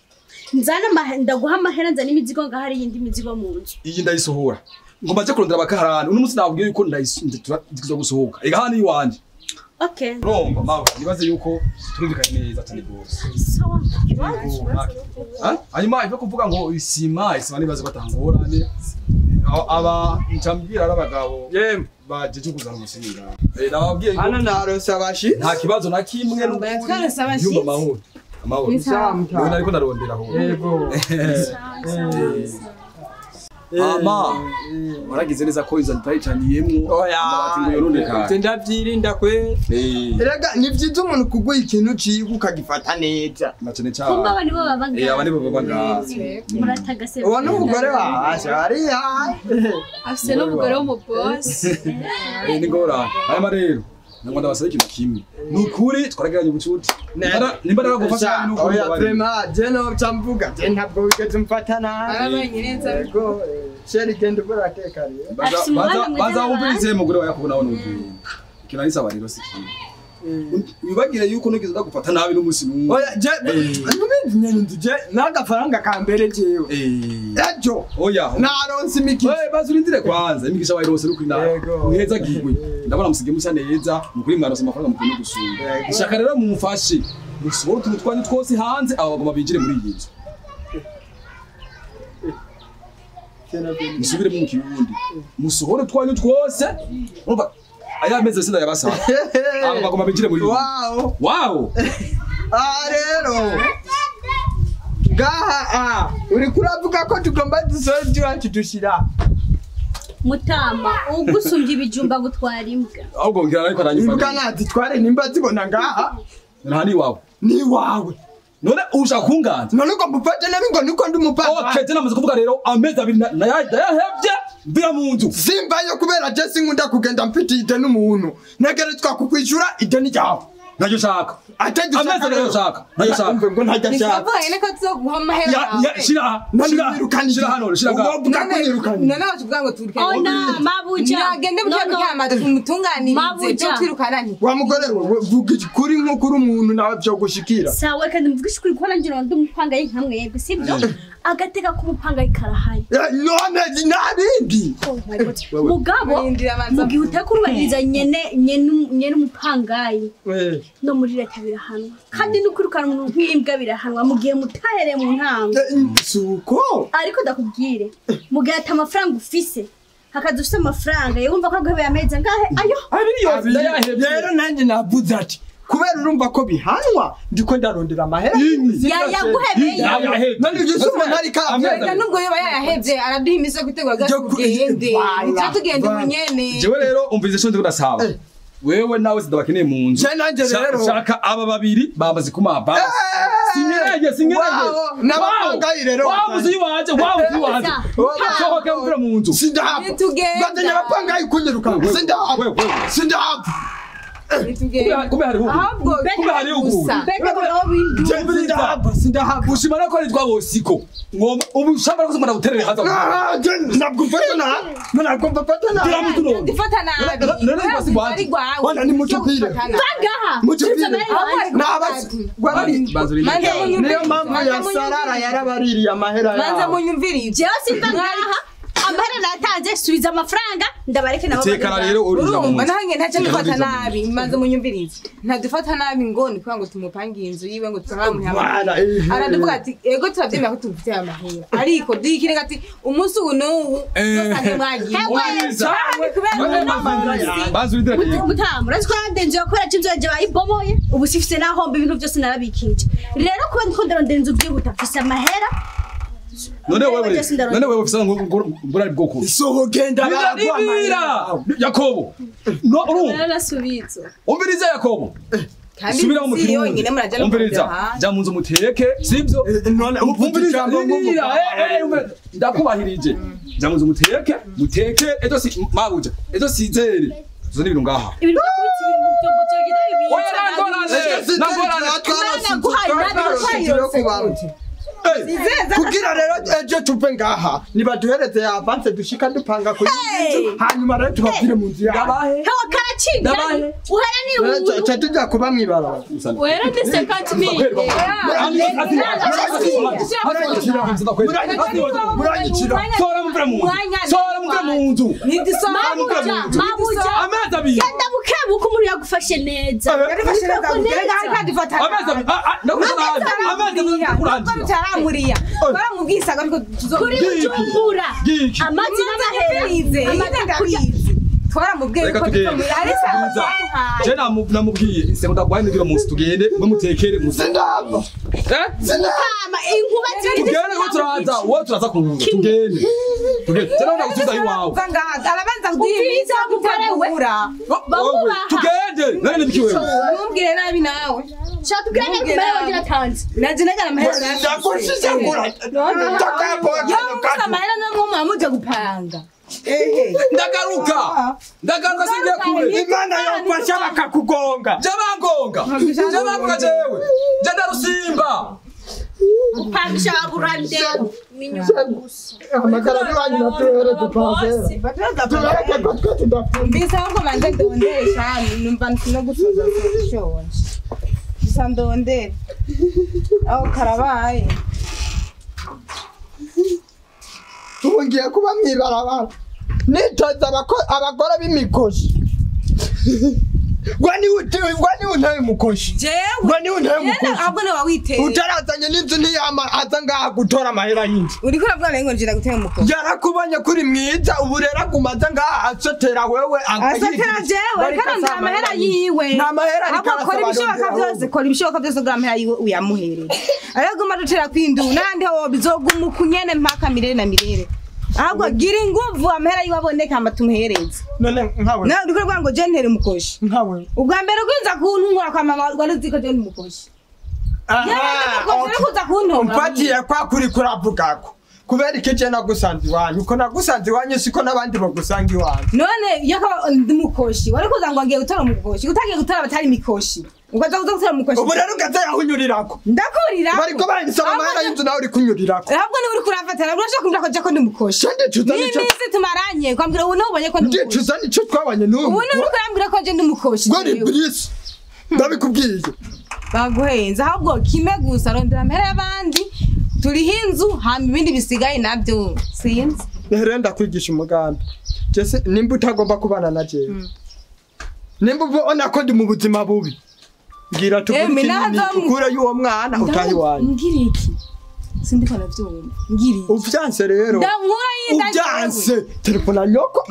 Nzana ndaguha amahera nzana imizigo ngaha hari yindi mizigo mu nzu. Iyi ndayisohora. Ngomba je kurondera abakarani. Uno munsi nabwiye yuko ndayisohora gusohoka. Ega hani iwanje. Okay. Urumva mawe nibaze yuko turumvikanye neza cyane rwose. Sawa. Hanyuma ibyo kuvuga ngo isima nibaze ko atangorane. Aba ncambwira ari abagabo bajeje kuzana umusenyi ngaho. Nababwiye yuko hano narose abashitsi nta kibazo na kimwe n'ukuri. Twarose abashitsi. Yumva amahoro. Amahoro. Niwe nariko ndarondera aho. Yego. Ama waragize neza ko izo ntayicanyiyemwo. Oya. Amabati ngo yononekare. Ivyo ndavyirinda kwe. Erega ni vyiza umuntu kuguha ikintu ciwe ukagifata neza. Na cane cane. Kumba aba nibo baba ngaha. Aba nibo baba ngaha. Muratagase. Uwo ni umugore wawe hariya. Afise n'umugore w'umubosi. Ni ngorane. Hanyuma rero nangwa ndabasaba ikintu kimwe. Ni ukuri twaragiranye ubucuti. Nimba naragufasha ni ukuri. Oya vraiment je no camvuga je ntabwo wigeze umfata nabi. Barabanye neza. Yego. Sheri genda urateka rero. Baza wumvirize mugore wa Yakobo nawe n'ubwira. Ikintu arisaba rero si kimwe. Wibagire yuko nugeze ndagufata nabi n'umunsi n'umwe. Oya je nubizi nyene nzu je n'agafaranga ka mbere jewe. Ejo. Oya. Naronse imigisha. Baza urindire kwanza imigisha wayirose n'ukuri nawe. Uheza gigwe. Ndabona musige musa neza mukuri mwarose amafaranga mukwiye gusumba. Ishaka rero mumufashe. Musohore utuntu twanyu twose hanze aba bagoma binjire muri iyi nzu. Musubire mu kirundi. Musohore twanyu twose. Urumva aya meze sinda yabasa. Aba bagoma binjire muri iyi nzu. Wow. Wow. Ah rero. Gaha uri kuravuga ko tugomba dusohore ibyacu dushira. Mutama ugusumbye ibijumba gutwara imbwa. Ahubwo ngira ariko aranyifata. Imbwa nazitware nimba zibona ngaha. Nta ni wawe. Ni wawe. None ushaka kunganza. None uko mufate nabi ngo niko ndi umupapa. Okay, tena namaze kuvuga rero amezi abiri nayahevye mvira mu nzu. Simbayo kubera je sinkunda kugenda mfite ideni umuntu. Negeretswa kukwishura ideni ryawe. Nacyo shaka. Amezi nayo shaka. Nayo shaka. Ngo ntajya shaka. Nikavuga nyene ko tuzoguha amahera yawe. Shira. Shira hano, shira ngaho. None bacuvuga ngo turike. Ona mabuja. Nagende buke tumutunganirize byo twirukana nti. Wa mugore we vuga ukuri nk'ukuri umuntu nawe byo gushikira. Sawa kandi mvugisha ukuri ko nanjye ndi umupangayi nka mwebwe sibyo? Agateka k'umupangayi karahaye. None nabindi. Mugabo mugihe utakurubahiriza nyene umupangayi. No muri leta birahanwa kandi nukwirukana umuntu nk'imbwa birahanwa mu gihe mutahereye mu ntango. Suko ariko ndakubwire mu gihe ata amafaranga ufise hakaza ufise amafaranga yumva ko aguhebeye amezi angahe ayo abiri yose ndayahebye. Rero nanjye navuze ati kubera urumva ko bihanwa ndiko ndarondera amahera yaguhebeye. None ibyo ntari ka nubwo yoba yayahebye araduha iminsi yo gutegura tugende tugende munyene. Jewe rero umvise cyo ndiko ndasaba. Wewe nawe sindabakeneye mu nzu. Shaka aba babiri bamaze kumaba. Sinyereye sinyereye. Nabapangayi rero. Wabuze iwaje, wabuze iwaje. Sohoka mvira mu nzu. Sindahava. Bazanye abapangayi kunyiruka. Sindahava. Sindahava. Kumbe hari hugu. Kumbe hari hugu. Sindahava, sindahava. Ushimana ko ari twabosiko. Ngoma ubu shamba ko mara guterere haza. Ntabwo mfata na. Ntabwo mfata na. Ndifata nabi. None basi ari gwawe. Wana ni mutupire. Bangaha. Mutupire. Nabasi. Niyo mpamvu ya Sarara yarabaririye amahera yawe. Manza munyumviriye. Jewe simva ngaha. Amahera natanze subiza amafaranga ndabareke nabo. Tekana rero urinjira mu nzu. Nange ntacyo ndufata nabi. Manza munyumvirize. Ntadufata nabi ngo ni kugira ngo tumupangiye inzu yiwe ngo turamuha. Araduvuga ati ego turavyemera ko tugufitiye amahera. Ariko dikirega ati umunsi ubu n'ubu tusange mwagiye. Bazi urindira. Mutamu urazi ko yandenze yakora inzu yanje bayibomoye ubu sifise nahomba ibintu byose narabikije. Rero kuba ndiko ndarondera inzu byihuta mfise amahera. None wewe ufisa ngo ngura bwoko. Sohogenda baragwa. Yakobo. No urumva. Narasubizo. Umviriza Yakobo. Subira mu kirundi. Umviriza. Ja mu nzu muteke, sivyo? None umviriza ndakubahirije. Ja mu nzu muteke, muteke ejo si mabuja. Ejo sizere. Zone ibintu ngaha. Ibintu byo kubitsa ibintu byo byogenda bibitsa. Oya nangorane. Nangorane. Kugira rero ejo tuve ngaha nibaduhereze ya avance dushika dupanga ku nzu hanyuma rero tubabwire mu nzu yawe. Hewa karacibya. Uhera ni ubu. Cha tujya kuba mwibarabara. Wera ni 50,000. Muranyicira. Sora muvira mu nzu. Sora muvira mu nzu. Mabuja. Amezi abiri. Genda bukebuke umuntu yagufashe neza. Yagufashe neza. Amezi abiri. Amezi abiri kurangira. Tutaramuriya. Baramubwisaga ariko Kuri Bujumbura. Amazi n'amahera. Twaramubwiye ko ari sawa. Je namubwiye insengo ndagwaye ngira munsi tugende bamutekere musi. Sindava. Eh? Kama inkuba ziri Tugende ko turaza, wowe turaza ku nzu tugende. Tugende. Je nawe ndagusubiza iwawe. Arabanza kuduhimiza kutegura. Tugende. None nibiki wewe? Ntumbwire nabi nawe. Shaka tugende kumera wagira tanze. Naje nagara amahera. Ndakushishagura. Ndakapo. Yo amahera namwe muje gupanga. Ndagaruka. Ndagaruka singiye kure. Imana yofasha bakakugonga. Je bangonga. Je bangonga jewe. Je ndarusimba. Upangisha burande. Amagara yanyu natuhere gupanga. Tureke ko twe tudapfa. Mbisa ahubwo banze ndondere shani numva no gusoza shonje. Bisa ndondere. Aho karabaye. Ubu ngiye kuba mwibarabara. Nitoza abagore b'imikoshi. Gwani untaye mukoshi. Jewe. Gwani untaye mukoshi. Ahubwo ni wawiteye. Utarazanye n'inzu ntiyama aza ngaha gutora amahera y'inzu. Uriko uravuga ngo njira gutera umukoshi. Yarakubonye kuri mwiza ubu rero aguma aza ngaha asotera wewe. Asotera jewe kandi nta mahera yiwe. Nta mahera ariko arasaba. Kora ibishoboka byose, kora ibishoboka byose kugira amahera yiwe uyamuherere. Ariko guma dutera kwindu n'ahandi ho bizoguma ukunyene mpaka mirere na mirere. Ahubwo gira inguvu amahera yiwe aboneka amatumuhereze. None nkawe. Nawe uriko uravuga ngo je ntere umukoshi. Nkawe. Ubwa mbere kwinza kuntungura kwa mama wari uzi ko je ndi umukoshi. Mfatiye kwa kuri kuravugako. Kubera iki je nagusanze iwanyu? Uko nagusanze iwanyu siko n'abandi bagusanga iwanyu. None yako ndi mukoshi. Wari kuza ngo ngiye gutora umukoshi. Utagiye gutora abatari mikoshi. Ugaza kuza gutora umukoshi. Ubu rero ugaza yahunyurirako. Ndakurira. Bariko baranyisaba amahera y'inzu nawe uri kunyurirako. Ahubwo ni uri kurafatana. Urashaka kumbwira ko je ko ndi umukoshi. Ndicuza nico. Ni iminsi tumaranye. Kwambwira ubu nubonye ko ndi umukoshi. Ndicuza nico twabanye n'ubu. Ubu ni uri kurambwira ko je ndi umukoshi. Gwari Brice. Ndabikubwiye. Baguhenze ahubwo kime gusa rondera amahera y'abandi. Turiho inzu hama ibindi bisigaye nabyo sinzi. Rero ndakwigisha umugambi. Jese nimba utagomba kubana na jewe. Nimba ubona ko ndi mu buzima bubi. Ngira tukure y'uwo mwana utahi wanyu. Ngira iki? Sindiko navyumva. Ngira iki? Uvyanse rero. Ndankura yinda. Uvyanse. Telefona nyoko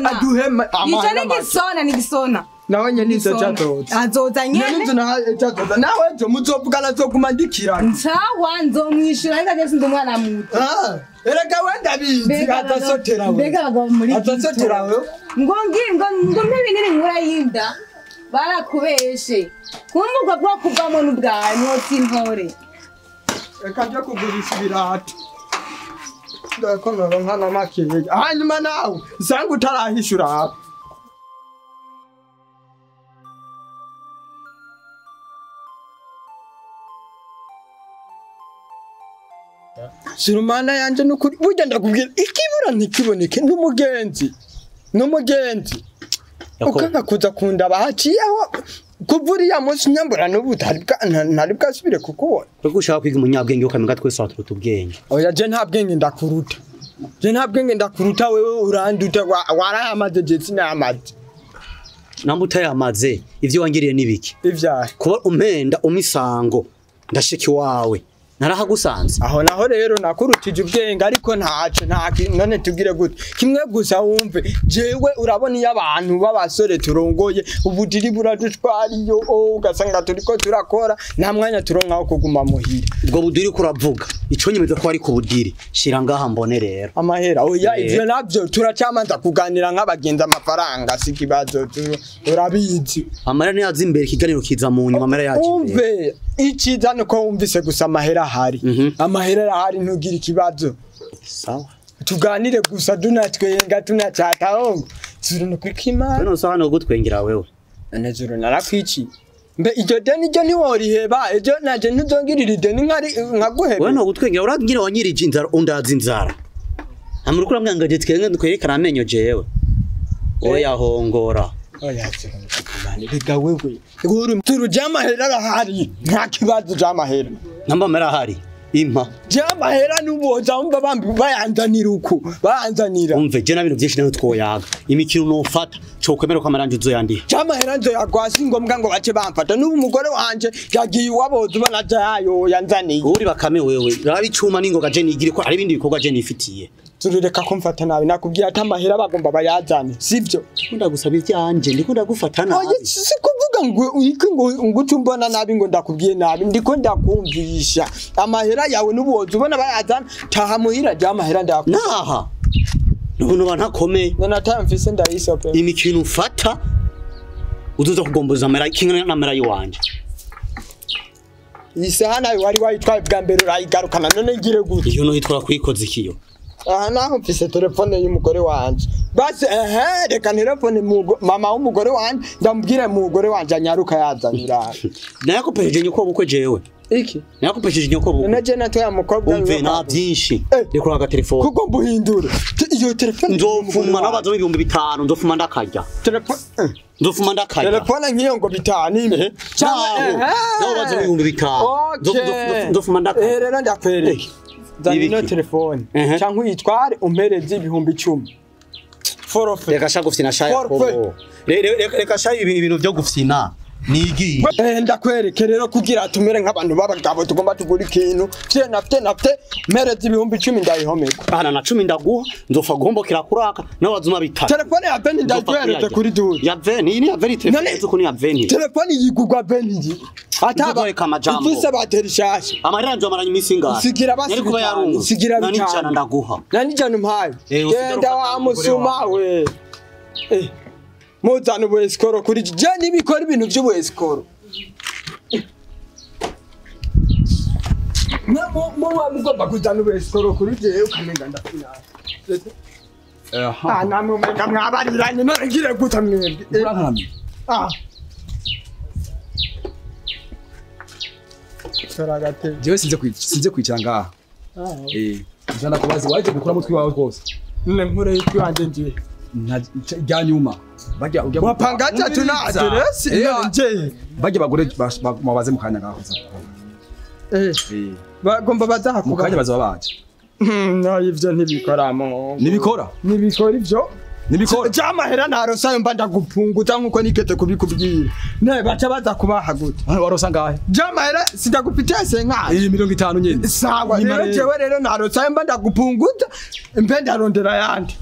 aduhema amahera. Ico ni gisona ni gisona. Nawe nyene izo cyazoza. Azoza nyene. Nyene inzu nawe cyazoza. Nawe ejo muzovugana azoguma ndikira. Nsawa nzomwishura ndetse ndi umwana muto. Ah, erega wenda bizi azasotera we. Mbega abagabo muri azasotera we. Ngo ngi ngo ngo mpe binini nkura yinda. Barakubeshe. Kumva ubwo bwoko bwamo n'ubwawe mwotsi intore. Reka nje kugurisha ibirato. Ndakomera nkana makeya. Hanyuma nawe usanga utarahishura. Surumana yanje nukuri burya ndakubwira ikibura ntikiboneke n'umugenzi n'umugenzi ukanga kuza kundaba haciyeho kuva uriya munsi nyambura n'ubu ntari bwasubire kukubona. Kuko ushaka kwiga umunyabwenge ukamenga twese waturuta ubwenge. Oya je nta bwenge ndakuruta. Je nta bwenge ndakuruta wewe uranduta warayamaze je sinayamaze. Namba utayamaze ivyo wangiriye nibiki? Ivyahe? Kuba umpenda umisango ndashiki wawe. Narahagusanze. Aho naho rero nakurutije ubwenge ariko ntaco none tubwire gute. Kimwe gusa wumve jewe urabona iyo abantu b'abasore turongoye ubudiri buradutwariyo ugasanga turiko turakora nta mwanya turonka wo kuguma muhira. Ubwo budiri kuravuga ico nyemeza ko ari ku budiri shira ngaha mbone rero. Amahera oya ivyo navyo turacamanza kuganira nk'abagenzi amafaranga si kibazo urabizi. Amahera niyo aza imbere ikiganiro kiza mu nyuma amahera yaje. Umve iciza nuko wumvise gusa amahera ahari. Amahera arahari ntugira ikibazo. Sawa. Tuganire gusa dunatwenga tunacata hongo. Zuru no kwikimana. None usanga no gutwengera wewe. None zuru narakwici. Mbe iryo deni ryo ntiworiheba ejo naje ntuzongirira ideni nkari nkaguhebe. Wewe no gutwengera uragira wanyirije inzara undaza inzara. Amuriko uramwangaje twenge ndukwerekana amenyo jewe. Oya hongora. Oya rega wewe. Uri turu jamahera arahari. Nta kibazo jamahera. Namba marahari. Impa. Jamahera nuboza umva bambi bayanzanira uku. Bayanzanira. Umve je nabintu byinshi nayo twoyaga. Imikino nofata cokwemera ko amaranje uzoyandiha. Jamahera nzo yagwasi ngombwa ngo bace bamfata. Nubu umugore wanje yagiye iwaboza ubona jayo yanzaniye. Uri bakame wewe. Raba icuma ningoga je nigire ko ari ibindi bikorwa je nifitiye. Turureka kumfata nabi nakubwira ati amahera bagomba bayazane sivyo ndagusaba ivyanje ndiko ndagufata nabi. Oye si kuvuga ngo iki ngo ngucumbona nabi ngo ndakubwiye nabi ndiko ndakumvisha amahera yawe nuboza ubona bayazana taha muhira ja amahera ndakubwiye naha nubu nuba ntakomeye none atamfise ndayisope imikino ufata uzuza kugomboza amahera kimwe n'amahera yiwanje. Isaha nawe wari wayitwaye bwa mbere urayigarukana none ngire gute iyo no hitwara kuyikoza ikiyo. Aha naho mfise telefone y'umugore wanje. Basi reka telefone mama w'umugore wanje ndamubwire mugore wanje anyaruka yazanira. Nakopesheje nyoko bukwe jewe. Iki? Nakopesheje nyoko bukwe. None je natoya mukobwa umve na byinshi. Reka uraga telefone. Kuko mbuhindura. Iyo telefone nzofuma nabazo 5000 nzofuma ndakarya. Telefone nzofuma ndakarya. Telefone nkiyo ngo 5 ime. Nabazo 5000. Nzofuma ndakarya. Rero ndakwereka. Zana telefone cyangwa uyitware umpereze 10,000. Forfait. Reka sha gufyina sha Yakobo. Reka sha ibintu byo gufyina nigiye. Ndakwereke rero kugira tumere nk'abantu b'abagabo tugomba tugura ikintu. Fye nafte mpereze 10,000 ndayihomeka. Ana na 10 ndaguha nzofa guhombokera kuraka nawe wazuma bitatu. Telefone ya Veni ndayikwereke kuri duri. Ya Veni ni ya Veni telefone zuko ni ya Veni. Telefone yigugwa Veni. Ataba kamajambo. Ifise bateri shasha. Amarira nzo imisi ngahe. Sigira basi. Nari kuba yarungu. Sigira bitanu. Nani jana ndaguha. Nani jana umpaye. Genda wa musuma we. Muzana ubuesikoro kuri je nibikora ibintu by'ubuesikoro. Namo muwa mugomba kuzana ubuesikoro kuri je ukamenga ndafina. Ah namwe mwenga mwabariranye none ngire guta mwebwe. Urankamye. Ah. Saragate. Jewe sinze kwicara ngaha. Njana kubaza waje gukura mutwi wawe kose. None nkure yitwi wanje ngiye. Rya nyuma bajya ujya wapangaje tuna address nje bajya bagore mabaze mukanya ngaho. Bagomba bazaha mukanya bazaba baje. No ivyo ntibikoramo. Nibikora? Nibikora ivyo. Nibikora. Jamahera narosa mba ndagupunguza nkuko nigeze kubikubwira. Ne baca baza kubaha gute? Warosa ngahe? Jamahera sindagupitiye senka. Iyi 50 nyene. Sawa rero jewe rero narosa mba ndagupunguza mbe ndarondera yandi.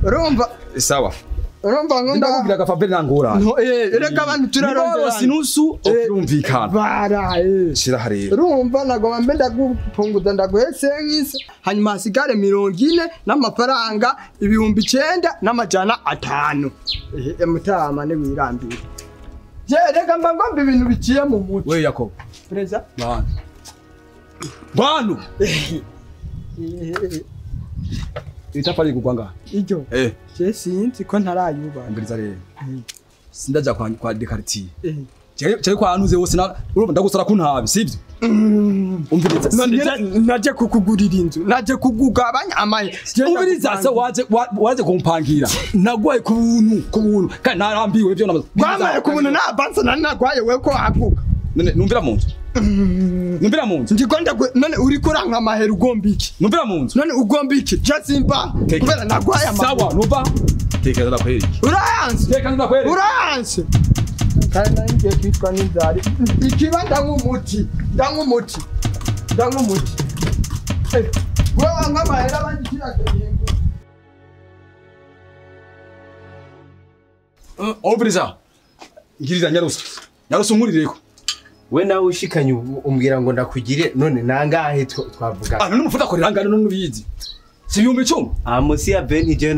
Urumva sawa. Urumva ngo ndakubwira gafaveri nangura. No reka abantu turarondera. Niboro sinusu okirumvikana. Bara shira harero. Urumva nagoma mbe ndagupunguza ndaguhese nkise hanyuma hasigare 40 n'amafaranga 9,500. Mutama ne wirambira. Je reka mba ngomba ibintu biciye mu muco. We Yakobo. Preza. Bana. Banu. Itafari kugwanga. Iryo. Je sinzi ko ntarayuba. Mbiriza rero. Sindaja kwa Dekartier. Je kwa anuze wose na urumva ndagusara kuntabi sivyo? Umviriza. None naje kukugurira inzu, naje kugugabanya amaye. Umviriza se waje kumpangira. Nagwaye ku buntu kandi narambiwe ivyo namaze. Gwamaye ku buntu na advance nari nagwaye we ko aguka. None numvira mu nzu. Numvira mu nzu. Ndiko ndagwe none uri kuranka amahera ugomba iki? Numvira mu nzu. None ugomba iki? Je simba. Kubera nagwaye amaye. Sawa nuba. Tekeza ndakwereke. Urayanse. Tekeza ndakwereke. Urayanse. Kandi ngiye kwitwa n'inzara. Ikiba ndanywa umuti. Ndanywa umuti. Wewe ngamahera abandi kiragenda. Umviriza. Ngiriza nyarusa. Nyarusa unkurireko. We nawe ushikanye umbwira ngo ndakugire none nangahe twavuga. Ah none umufuta korera ngano none ubizi. Si 10,000. Ah musi ya 20 je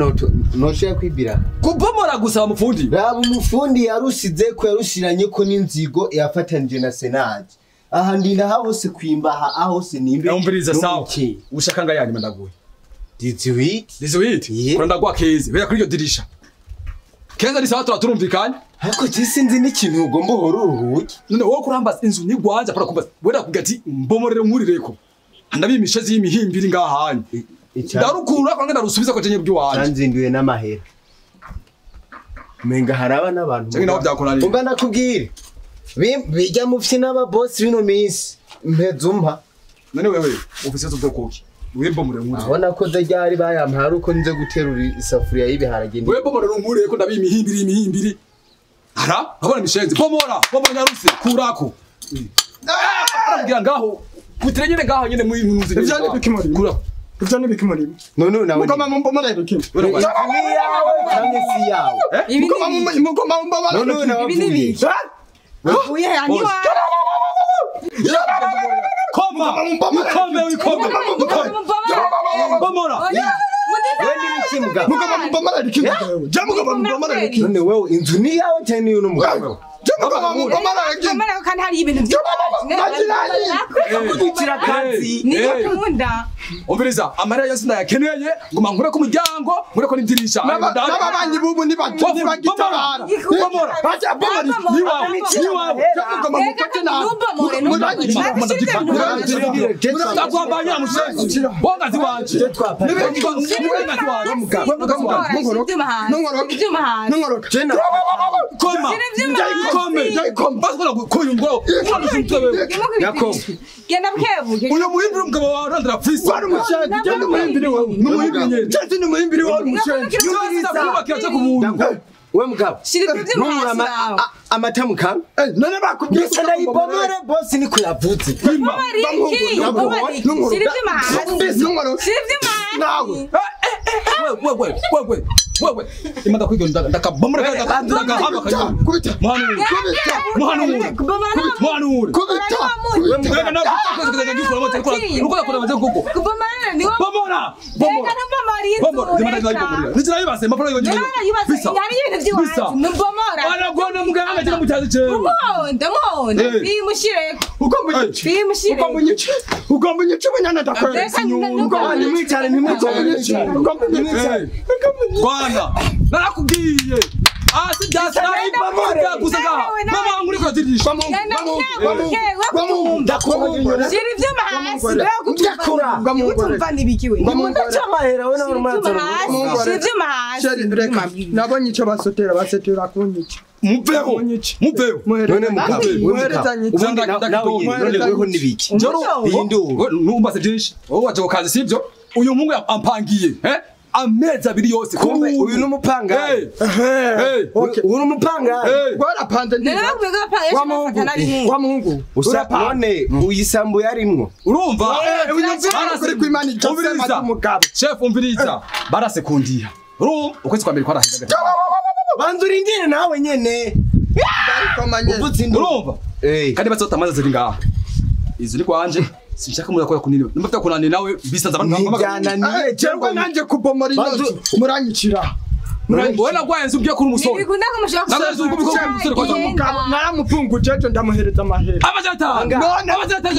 no shaka kwibira. Kubomora gusa mufundi. Raba umufundi yarusize ko yarushiranye ko n'inzigo yafatanije na Senate. Aha ndinda hose kwimbaha aho se nimbe. Umviriza sawa. Ushaka ngayanye ndaguye. 18. 18. Kora ndagwa keze. Bera kuri iryo dirisha. Keza ni sawa turaturumvikanye. Ariko sinzi n'ikintu ugomba uhora uruhuke. None wowe kurambaza inzu ni gwanja para kumbaza. Wenda kugira ati mbomorere nkurireko. Ndabimishe y'imihimbiri ngahanye. Ndarukura ko ndarusubiza ko jenye bw'iwanje. Nanzinduye n'amahera. Menga haraba n'abantu. Cyangwa naho byakunaniye. Umva nakubwire. Bijya mufite n'aba boss bino minsi mpezumpa. None wewe ufise ubwo wembo mure nkuri. Aho nakoze ryari bayampara uko nze guterura isafuriya y'ibiharage. Wembo mure nkuri ko ndabimihimbiri imihimbiri. Ara abona mishenzi bomora bomora nyaruse kurako. Aragira ngaho kutire nyene ngaho nyene muri ntuzi. Ivyo ni bikimuri. Kurako. Ivyo ni bikimuri. None nawe. Mugoma mumbomora ibiki. Cyangwa si yawe. Mugoma mugoma mumbomora. None nawe. Ibi ni biki? Uye yani wa. Koma. Kome wikome. Bomora. Mugoma mumbomora ibiki. Je mugoma mumbomora ibiki. None wewe inzu ni yawe cyane ni y'umugabo. Je mugoma mumbomora ibiki. Mara kandi hari ibintu byo. Kugira kazi. Ni kunda. Umviriza amarira yose ndayakeneye nguma nkure ku muryango nkure ko nidirisha. N'ababanyi bubu nibagitabara. Bomora. Bacha bomora. Niwawe. Niwawe. Mugoma mufate na. Ndakwambanya mushenzi. Bongazi wanje. Koma. Kome. Basukora kuyungwa. Yakobo. Genda bukebuke. Uyo muhimbiri umugabo wawe arandira fisi. Wari umushenzi, genda umuhimbiri wawe. Numuhimbiri. Cyese numuhimbiri wawe umushenzi. Yumviriza kubakira cyo kubuntu. We mugabo. Shira ibyo hasi nawe. Amata mukanga. None bakubwiye ko ndayibomore boss ni kuyavuze. Shira ibyo hasi. Shira ibyo hasi. Nawe. Wewe wewe wewe. Imada kwiga ndakabomora ndakahaba kubita. Muhanure. Muhanure. Muhanure. Kubita. Wewe na Kubomora ni wo. Bomora. Bomora. Bomora. Bomora. Nizira yibase mafara yo nyine. Bisa. Yari ibintu by'iwacu. Numbomora. Aragona muganga cyangwa mutazi cyewe. Muhonda muhonda. Bimushireko. Ugomba unyice. Bimushireko. Ugomba unyice. Ugomba unyice bunyana ndakwereka. Ugomba nimwicare nimwicare. Ugomba unyice. Rwanda. Narakubwiye. Asi byasa gusa ngaha. Mama nguri ko dirisha. Shira ivyuma hasi. Ndakura. Utumva nibikiwe. Ndacamahera we nawe urumanza. Shira ivyuma hasi. Nabonye icyo basotera basetera kunyica. Muveho. Muveho. None mugabo. Ubundi nawe none weho nibiki. Njoro numbaze byinshi. Wowe waje kukazi sivyo? Uyu mungu ampangiye, eh? Amezi abiri yose. Kumbe uyu n'umupangayi. Uyu n'umupangayi. Warapanze ndi. Wa Mungu. Usa none uyisambu yarimwo. Urumva? Kuri kwimana icyo umugabo. Chef umviriza. Barasekundiya. Urumva? Ukwezi kwa mbere kwarahera. Banza urindire nawe nyene. Urumva? Kandi bazota amazi ziri ngaha. Izi ni kwanje. Sinshaka murakora kunini. Nimba byakunaniye nawe bisanza abantu Ntibyananiye cyangwa nanje kubomora inzu muranyicira. Wowe nagwaye nzu ugiye kuri umusore. Nibikunda kumushaka kusora. Umugabo naramupfunguje ejo ndamuhereza amahera. Amajana. None amajana.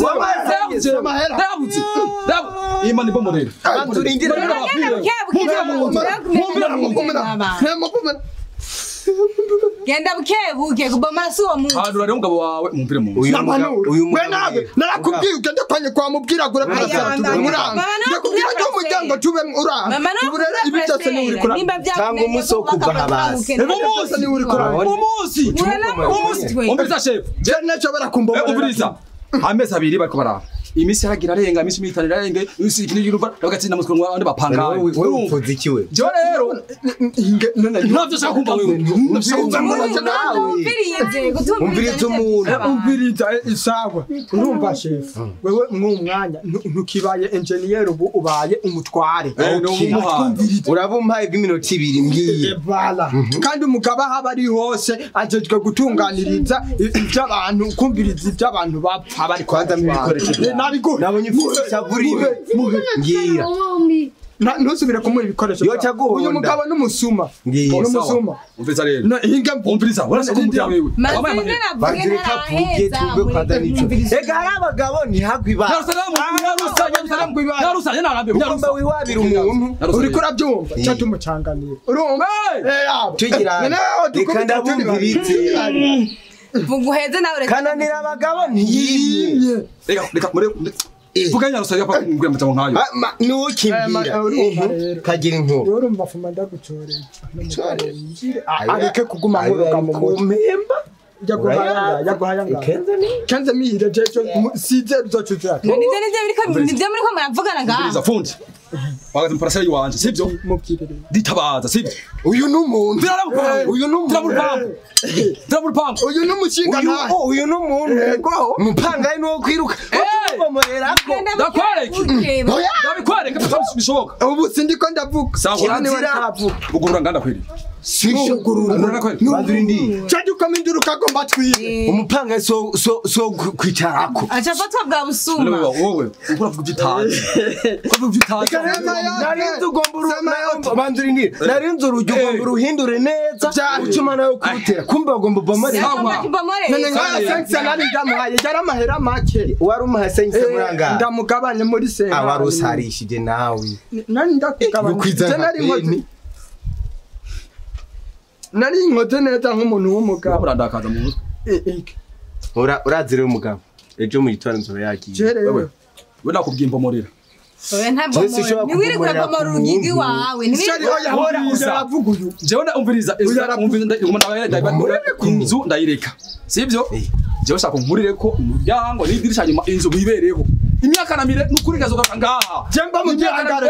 Amahera. Ndabuze. Ndabu. Imana ibomorera. Banza urindire. Genda bukebuke kubomora si uwo muntu. Hanura rero umugabo wawe mumpire mu nzu. Uyu We nawe narakubwiye ugende kwanye kwa mubwira gura parasera muranga. Ndakubwira ko umuryango tube uranga. Mama Ubu rero ibi byose ni uri kura. Tanga umunsi wo kuva habasi. Umunsi ni uri kura. Umunsi. Umunsi. Umviriza chef. Je nashobora kumbomora. Umviriza. Amezi abiri bariko baraba. Imisi yaragira arenga imisi mitanu irarenga imisi ikindi y'uruva bagatsinda muswe ngo abandi bapangaye. Wewe upfuze iki we? Je rero ntavyo shaka kumva wewe. Umviriza umuntu. Umviriza isawa. Urumva chef. Wewe mwumwanya ntukibaye engineer ubu ubaye umutware. Urabumpaye bw'iminota ibiri ngiye. Voilà. Kandi umugabo aho ari hose ajejwe gutunganiriza iby'abantu kumviriza iby'abantu bapfa bari Kwanza mbibikoresho. Nabiguhe. Nabonye ufite ishavu ribi. Ngira. Ntusubire kumuha ibikoresho. Yoca guhonda. Uyu mugabo n'umusuma. Ngiye. N'umusuma. Umviriza rero. No, hinga Umviriza, urasa kumubwira wewe. Banzireka vuge tuve kwa Danico. Ega hari abagabo ntihagwe ibara. Ugomba wiwabira umuntu. Uriko urabyumva cha tumucanganira. Urumva? Eh, Tugira. Reka ndabumvirize. Vuguheze nawe reka. Kananira abagabo ntiyimye. Reka reka muri vuga Nyarusa yapa kumbwira amajambo nkayo. Nukimbwira. Kagira inkuru. Urumva fuma ndagucoreye. Areke kuguma nkuruka mu mutwe. Kumpemba. Yaguhaya ngaho. Kenze mire jejo size uzocuza. Nivyo nivyo biriko nivyo muriko muravugana ngaha. Umviriza fundi. Wagaze mparasera yiwanje, sivyo? Mubwire. Ditabaza, sivyo? Uyu n'umuntu. Uyu n'umuntu. Turamupangu. Uyu n'umushinga ntahe. Uyu n'umuntu. Yego. Umupangayi nuwo kwiruka. Ubomorerako. Ndakwereka. Ndabikwereka bishoboka. Ubu sindiko ndavuga. Sawa. Niwe ndavuga. Ugurura nganda kweli. Sishugurura. Bandurindi. Cyo ukamindura ukagomba twibe. Umupanga so so so kwicarako. Acha fatwa bwa busuma. Wowe uravuga ibyitazi. Uravuga ibyitazi. Narinzi ugomba bandurindi. Narinzi urujya ugomba uruhindure neza. Ucuma nawe kurutera. Kumbe bagomba bomore. None ngaya sense nari ndamuhaye yaramahera make. Wari umuhaye sense muranga. Ndamugabanye muri sense. Abarusarishije nawe. Nari ndakugabanye. Nari nkoze neza nk'umuntu w'umugabo. Urandakaza mu mutwe. Urazira umugabo. Ejo mu gitondo nzoba yagiye. Wewe we nakubwiye imbomorera. Oya ntabwo ni wirirwa bomora urugigi wawe. Uravuga uyu. Jewe ndumviriza inzu ndayireka. Sivyo? Jewe shaka nkurire ko umuryango n'idirisha nyuma inzu bibereho. Imyaka na mire nukuri ngazoka ngaha. Jemba mu gihangare.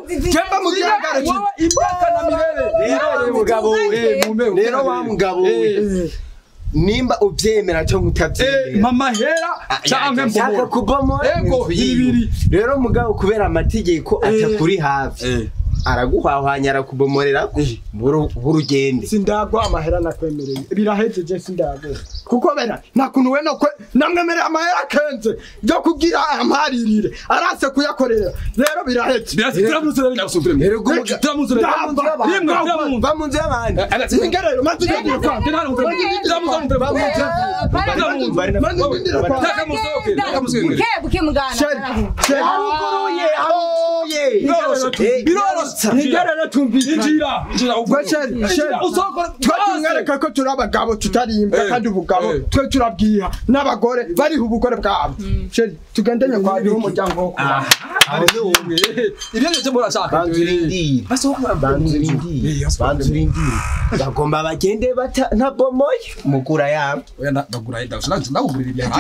Jemba mu gihangare. Imyaka na mirere. Rero mugabo we. Rero wa mugabo we. Nimba uvyemera cyangwa utavyemera. Mama hera canke mbomora. Kubomora. Ego ibiri. Rero mugabo kubera amategeko atakuri hafi. Araguhahwanya arakubomorera burugende. Sindagwa amahera nakwemereye. Birahejeje sindagwa. Kuko bera nakuntu we no namwemereye amahera kenze yo kugira amparirire arase kuyakorera. Rero biraheze. Bamunze abandi. Ingerero maze ugendera kwa. Buke mugana. Haruguruye haruguruye. Biroroshe. Ingerero tumvikana. Injira. Injira usokora. Twatwereka ko turi abagabo tutarimba kandi ubugabo twe turabwiha n'abagore bariho ubugore bwabo. Sheri tugendanye kwa byo umuryango wo kuba. Ibyo byo murashaka. Banzurindi. Bagomba bagende bata ntabomoye mugura yabo. Oya ndagura ndagurira ibya.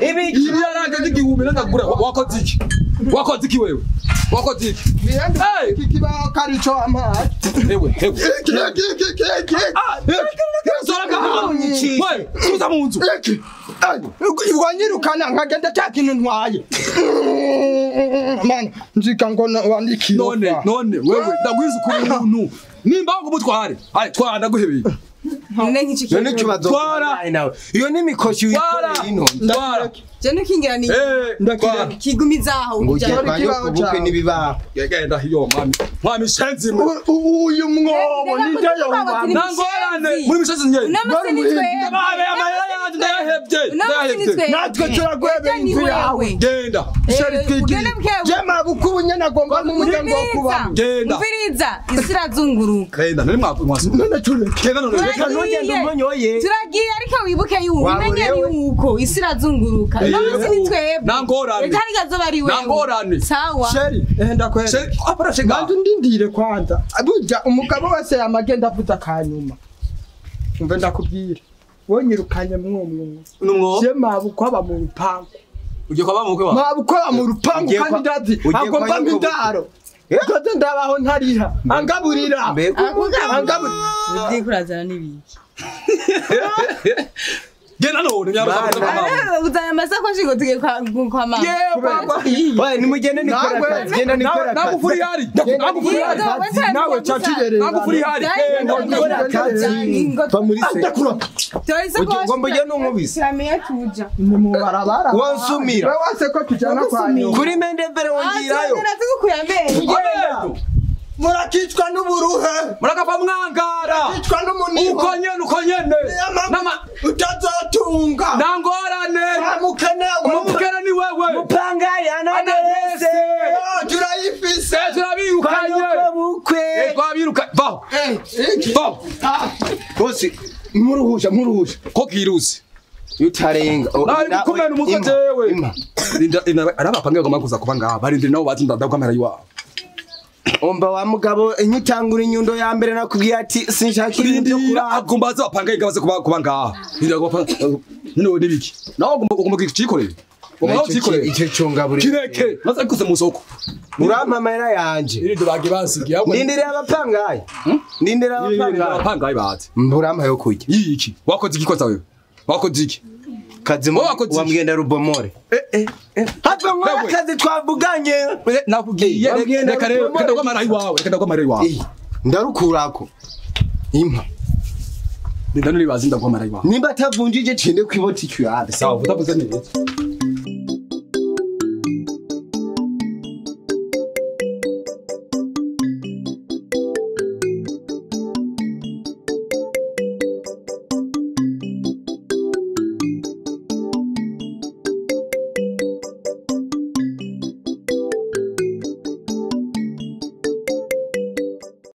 Ibi yaranje n'igihumbi ndagura wakoze iki? Wakoze iki wewe? Wakoze iki? Hey, kikibaho karico amazi. Ewe, ewe. Wewe, suza mu nzu. Wanyirukana nkagenda cya kintu ntwaye. Mana, nzika ngo wandikira. None wewe ndagwiza ukuntu. Nimba ngo mutware. Ari twara ndaguhebeye. None nk'iki None kibazo. Twara. Nawe. Iyo ni mikoshi wikoreye ino. Twara. Je nukingira ni Ndakira. kigumizaho Ngo ugiye kwa nyoko bukwe n'ibibaho. Genda hiyo mami. Mwami shenzi mwe. Uyu mwobo ni ndayo mami. Nangorane muri mishenzi nye. Uno musi ni twebwe. Babe amahera yanje ndayahebye. Natwe turagwebeye inzu yawe. Genda. Sheri twigire. Jema bukubu nyene agomba mu muryango wo kubamo. Genda. Umviriza isi irazunguruka. Genda nari mwasu. None tureke. Genda none. Reka ntugende umonyoye. Turagiye ariko wibuke yuko umenye yuko isi irazunguruka. Uno musi ni twebwe. Nangorane. Reka ntigazoba ari wewe. Nangorane. Sawa. Sheri ndakwera. Sheri apara shenga. Bantu ndindire kwanza. Burya umugabo wese yamagenda avuza kanyuma. Umve ndakubwira. Wonyirukanye mwumwe. Numwo. Jema bukwaba mu rupangu. Ugiye kwa bamukwe wa. Ma bukwaba mu rupangu kandi ndazi agomba mindaro. Ngoze ndabaho ntariha. Angaburira. Angaburira. Ngiye kurazana n'ibiki. Genda none nyaruka mama. Uzana amasakoshi ngo tugiye kwa mama. Oya nimugende nikora akazi. Genda nikora akazi. Nagufuri hari. Nagufuri hari. Nawe catugerera. Nagufuri hari. Nikora akazi. Va muri se. Ugomba ugende unkubise. Turamenya tuja. Ni mu barabara. Wansumira. Wewe wase ko tujana kwa nyuma. Kuri mendevere wongirayo. Tugenda. Murakicwa n'uburuhe. Murakava mwangara. Murakicwa n'umuniho. Uko nyene uko nyene. Nama utazotunga. Nangorane. Mukene umukene ni wewe. Mupanga yanadese. Turayifise. Turabirukanye. Bukwe. Twabiruka. Vaho. Vaho. Bose muruhusha muruhusha. Ko kirusi. Yutarenga. Nari gukumena umutwe jewe. Linda araba pange ngoma kuza kuba ngaha. Barindira nabo bazi ndakwamera iwabo. Omba wa mugabo inyutangura inyundo ya mbere nakubwiye ati sinshaka ibintu byo kuraba agomba aza apange igabaze kuba ngaha. Ndira kuba none nibiki. Nawe ugomba kucikorera. Ugomba kucikorera. Icyo cyongaburi. Kireke maze kuze mu soko. Urampa amahera yanje. Iri bagi bansigiye. Ndindira abapangaye. Ndindira abapangaye. Abapangaye bazi. Mburampa yo kurya. Yiki. Wakoze iki koza wewe? Wakoze iki? Kazi wa mgenda rubomore. Hapa mwa kazi twavuganye. Nakubwiye reka rero kenda kwa mara iwawe, kenda kwa mara iwawe. Ndarukurako. Impa. Ndinda nuri bazi ndakwa mara iwawe. Nimba tavunjije tinde kwibotiki yawe. Sawa, utavuze neza.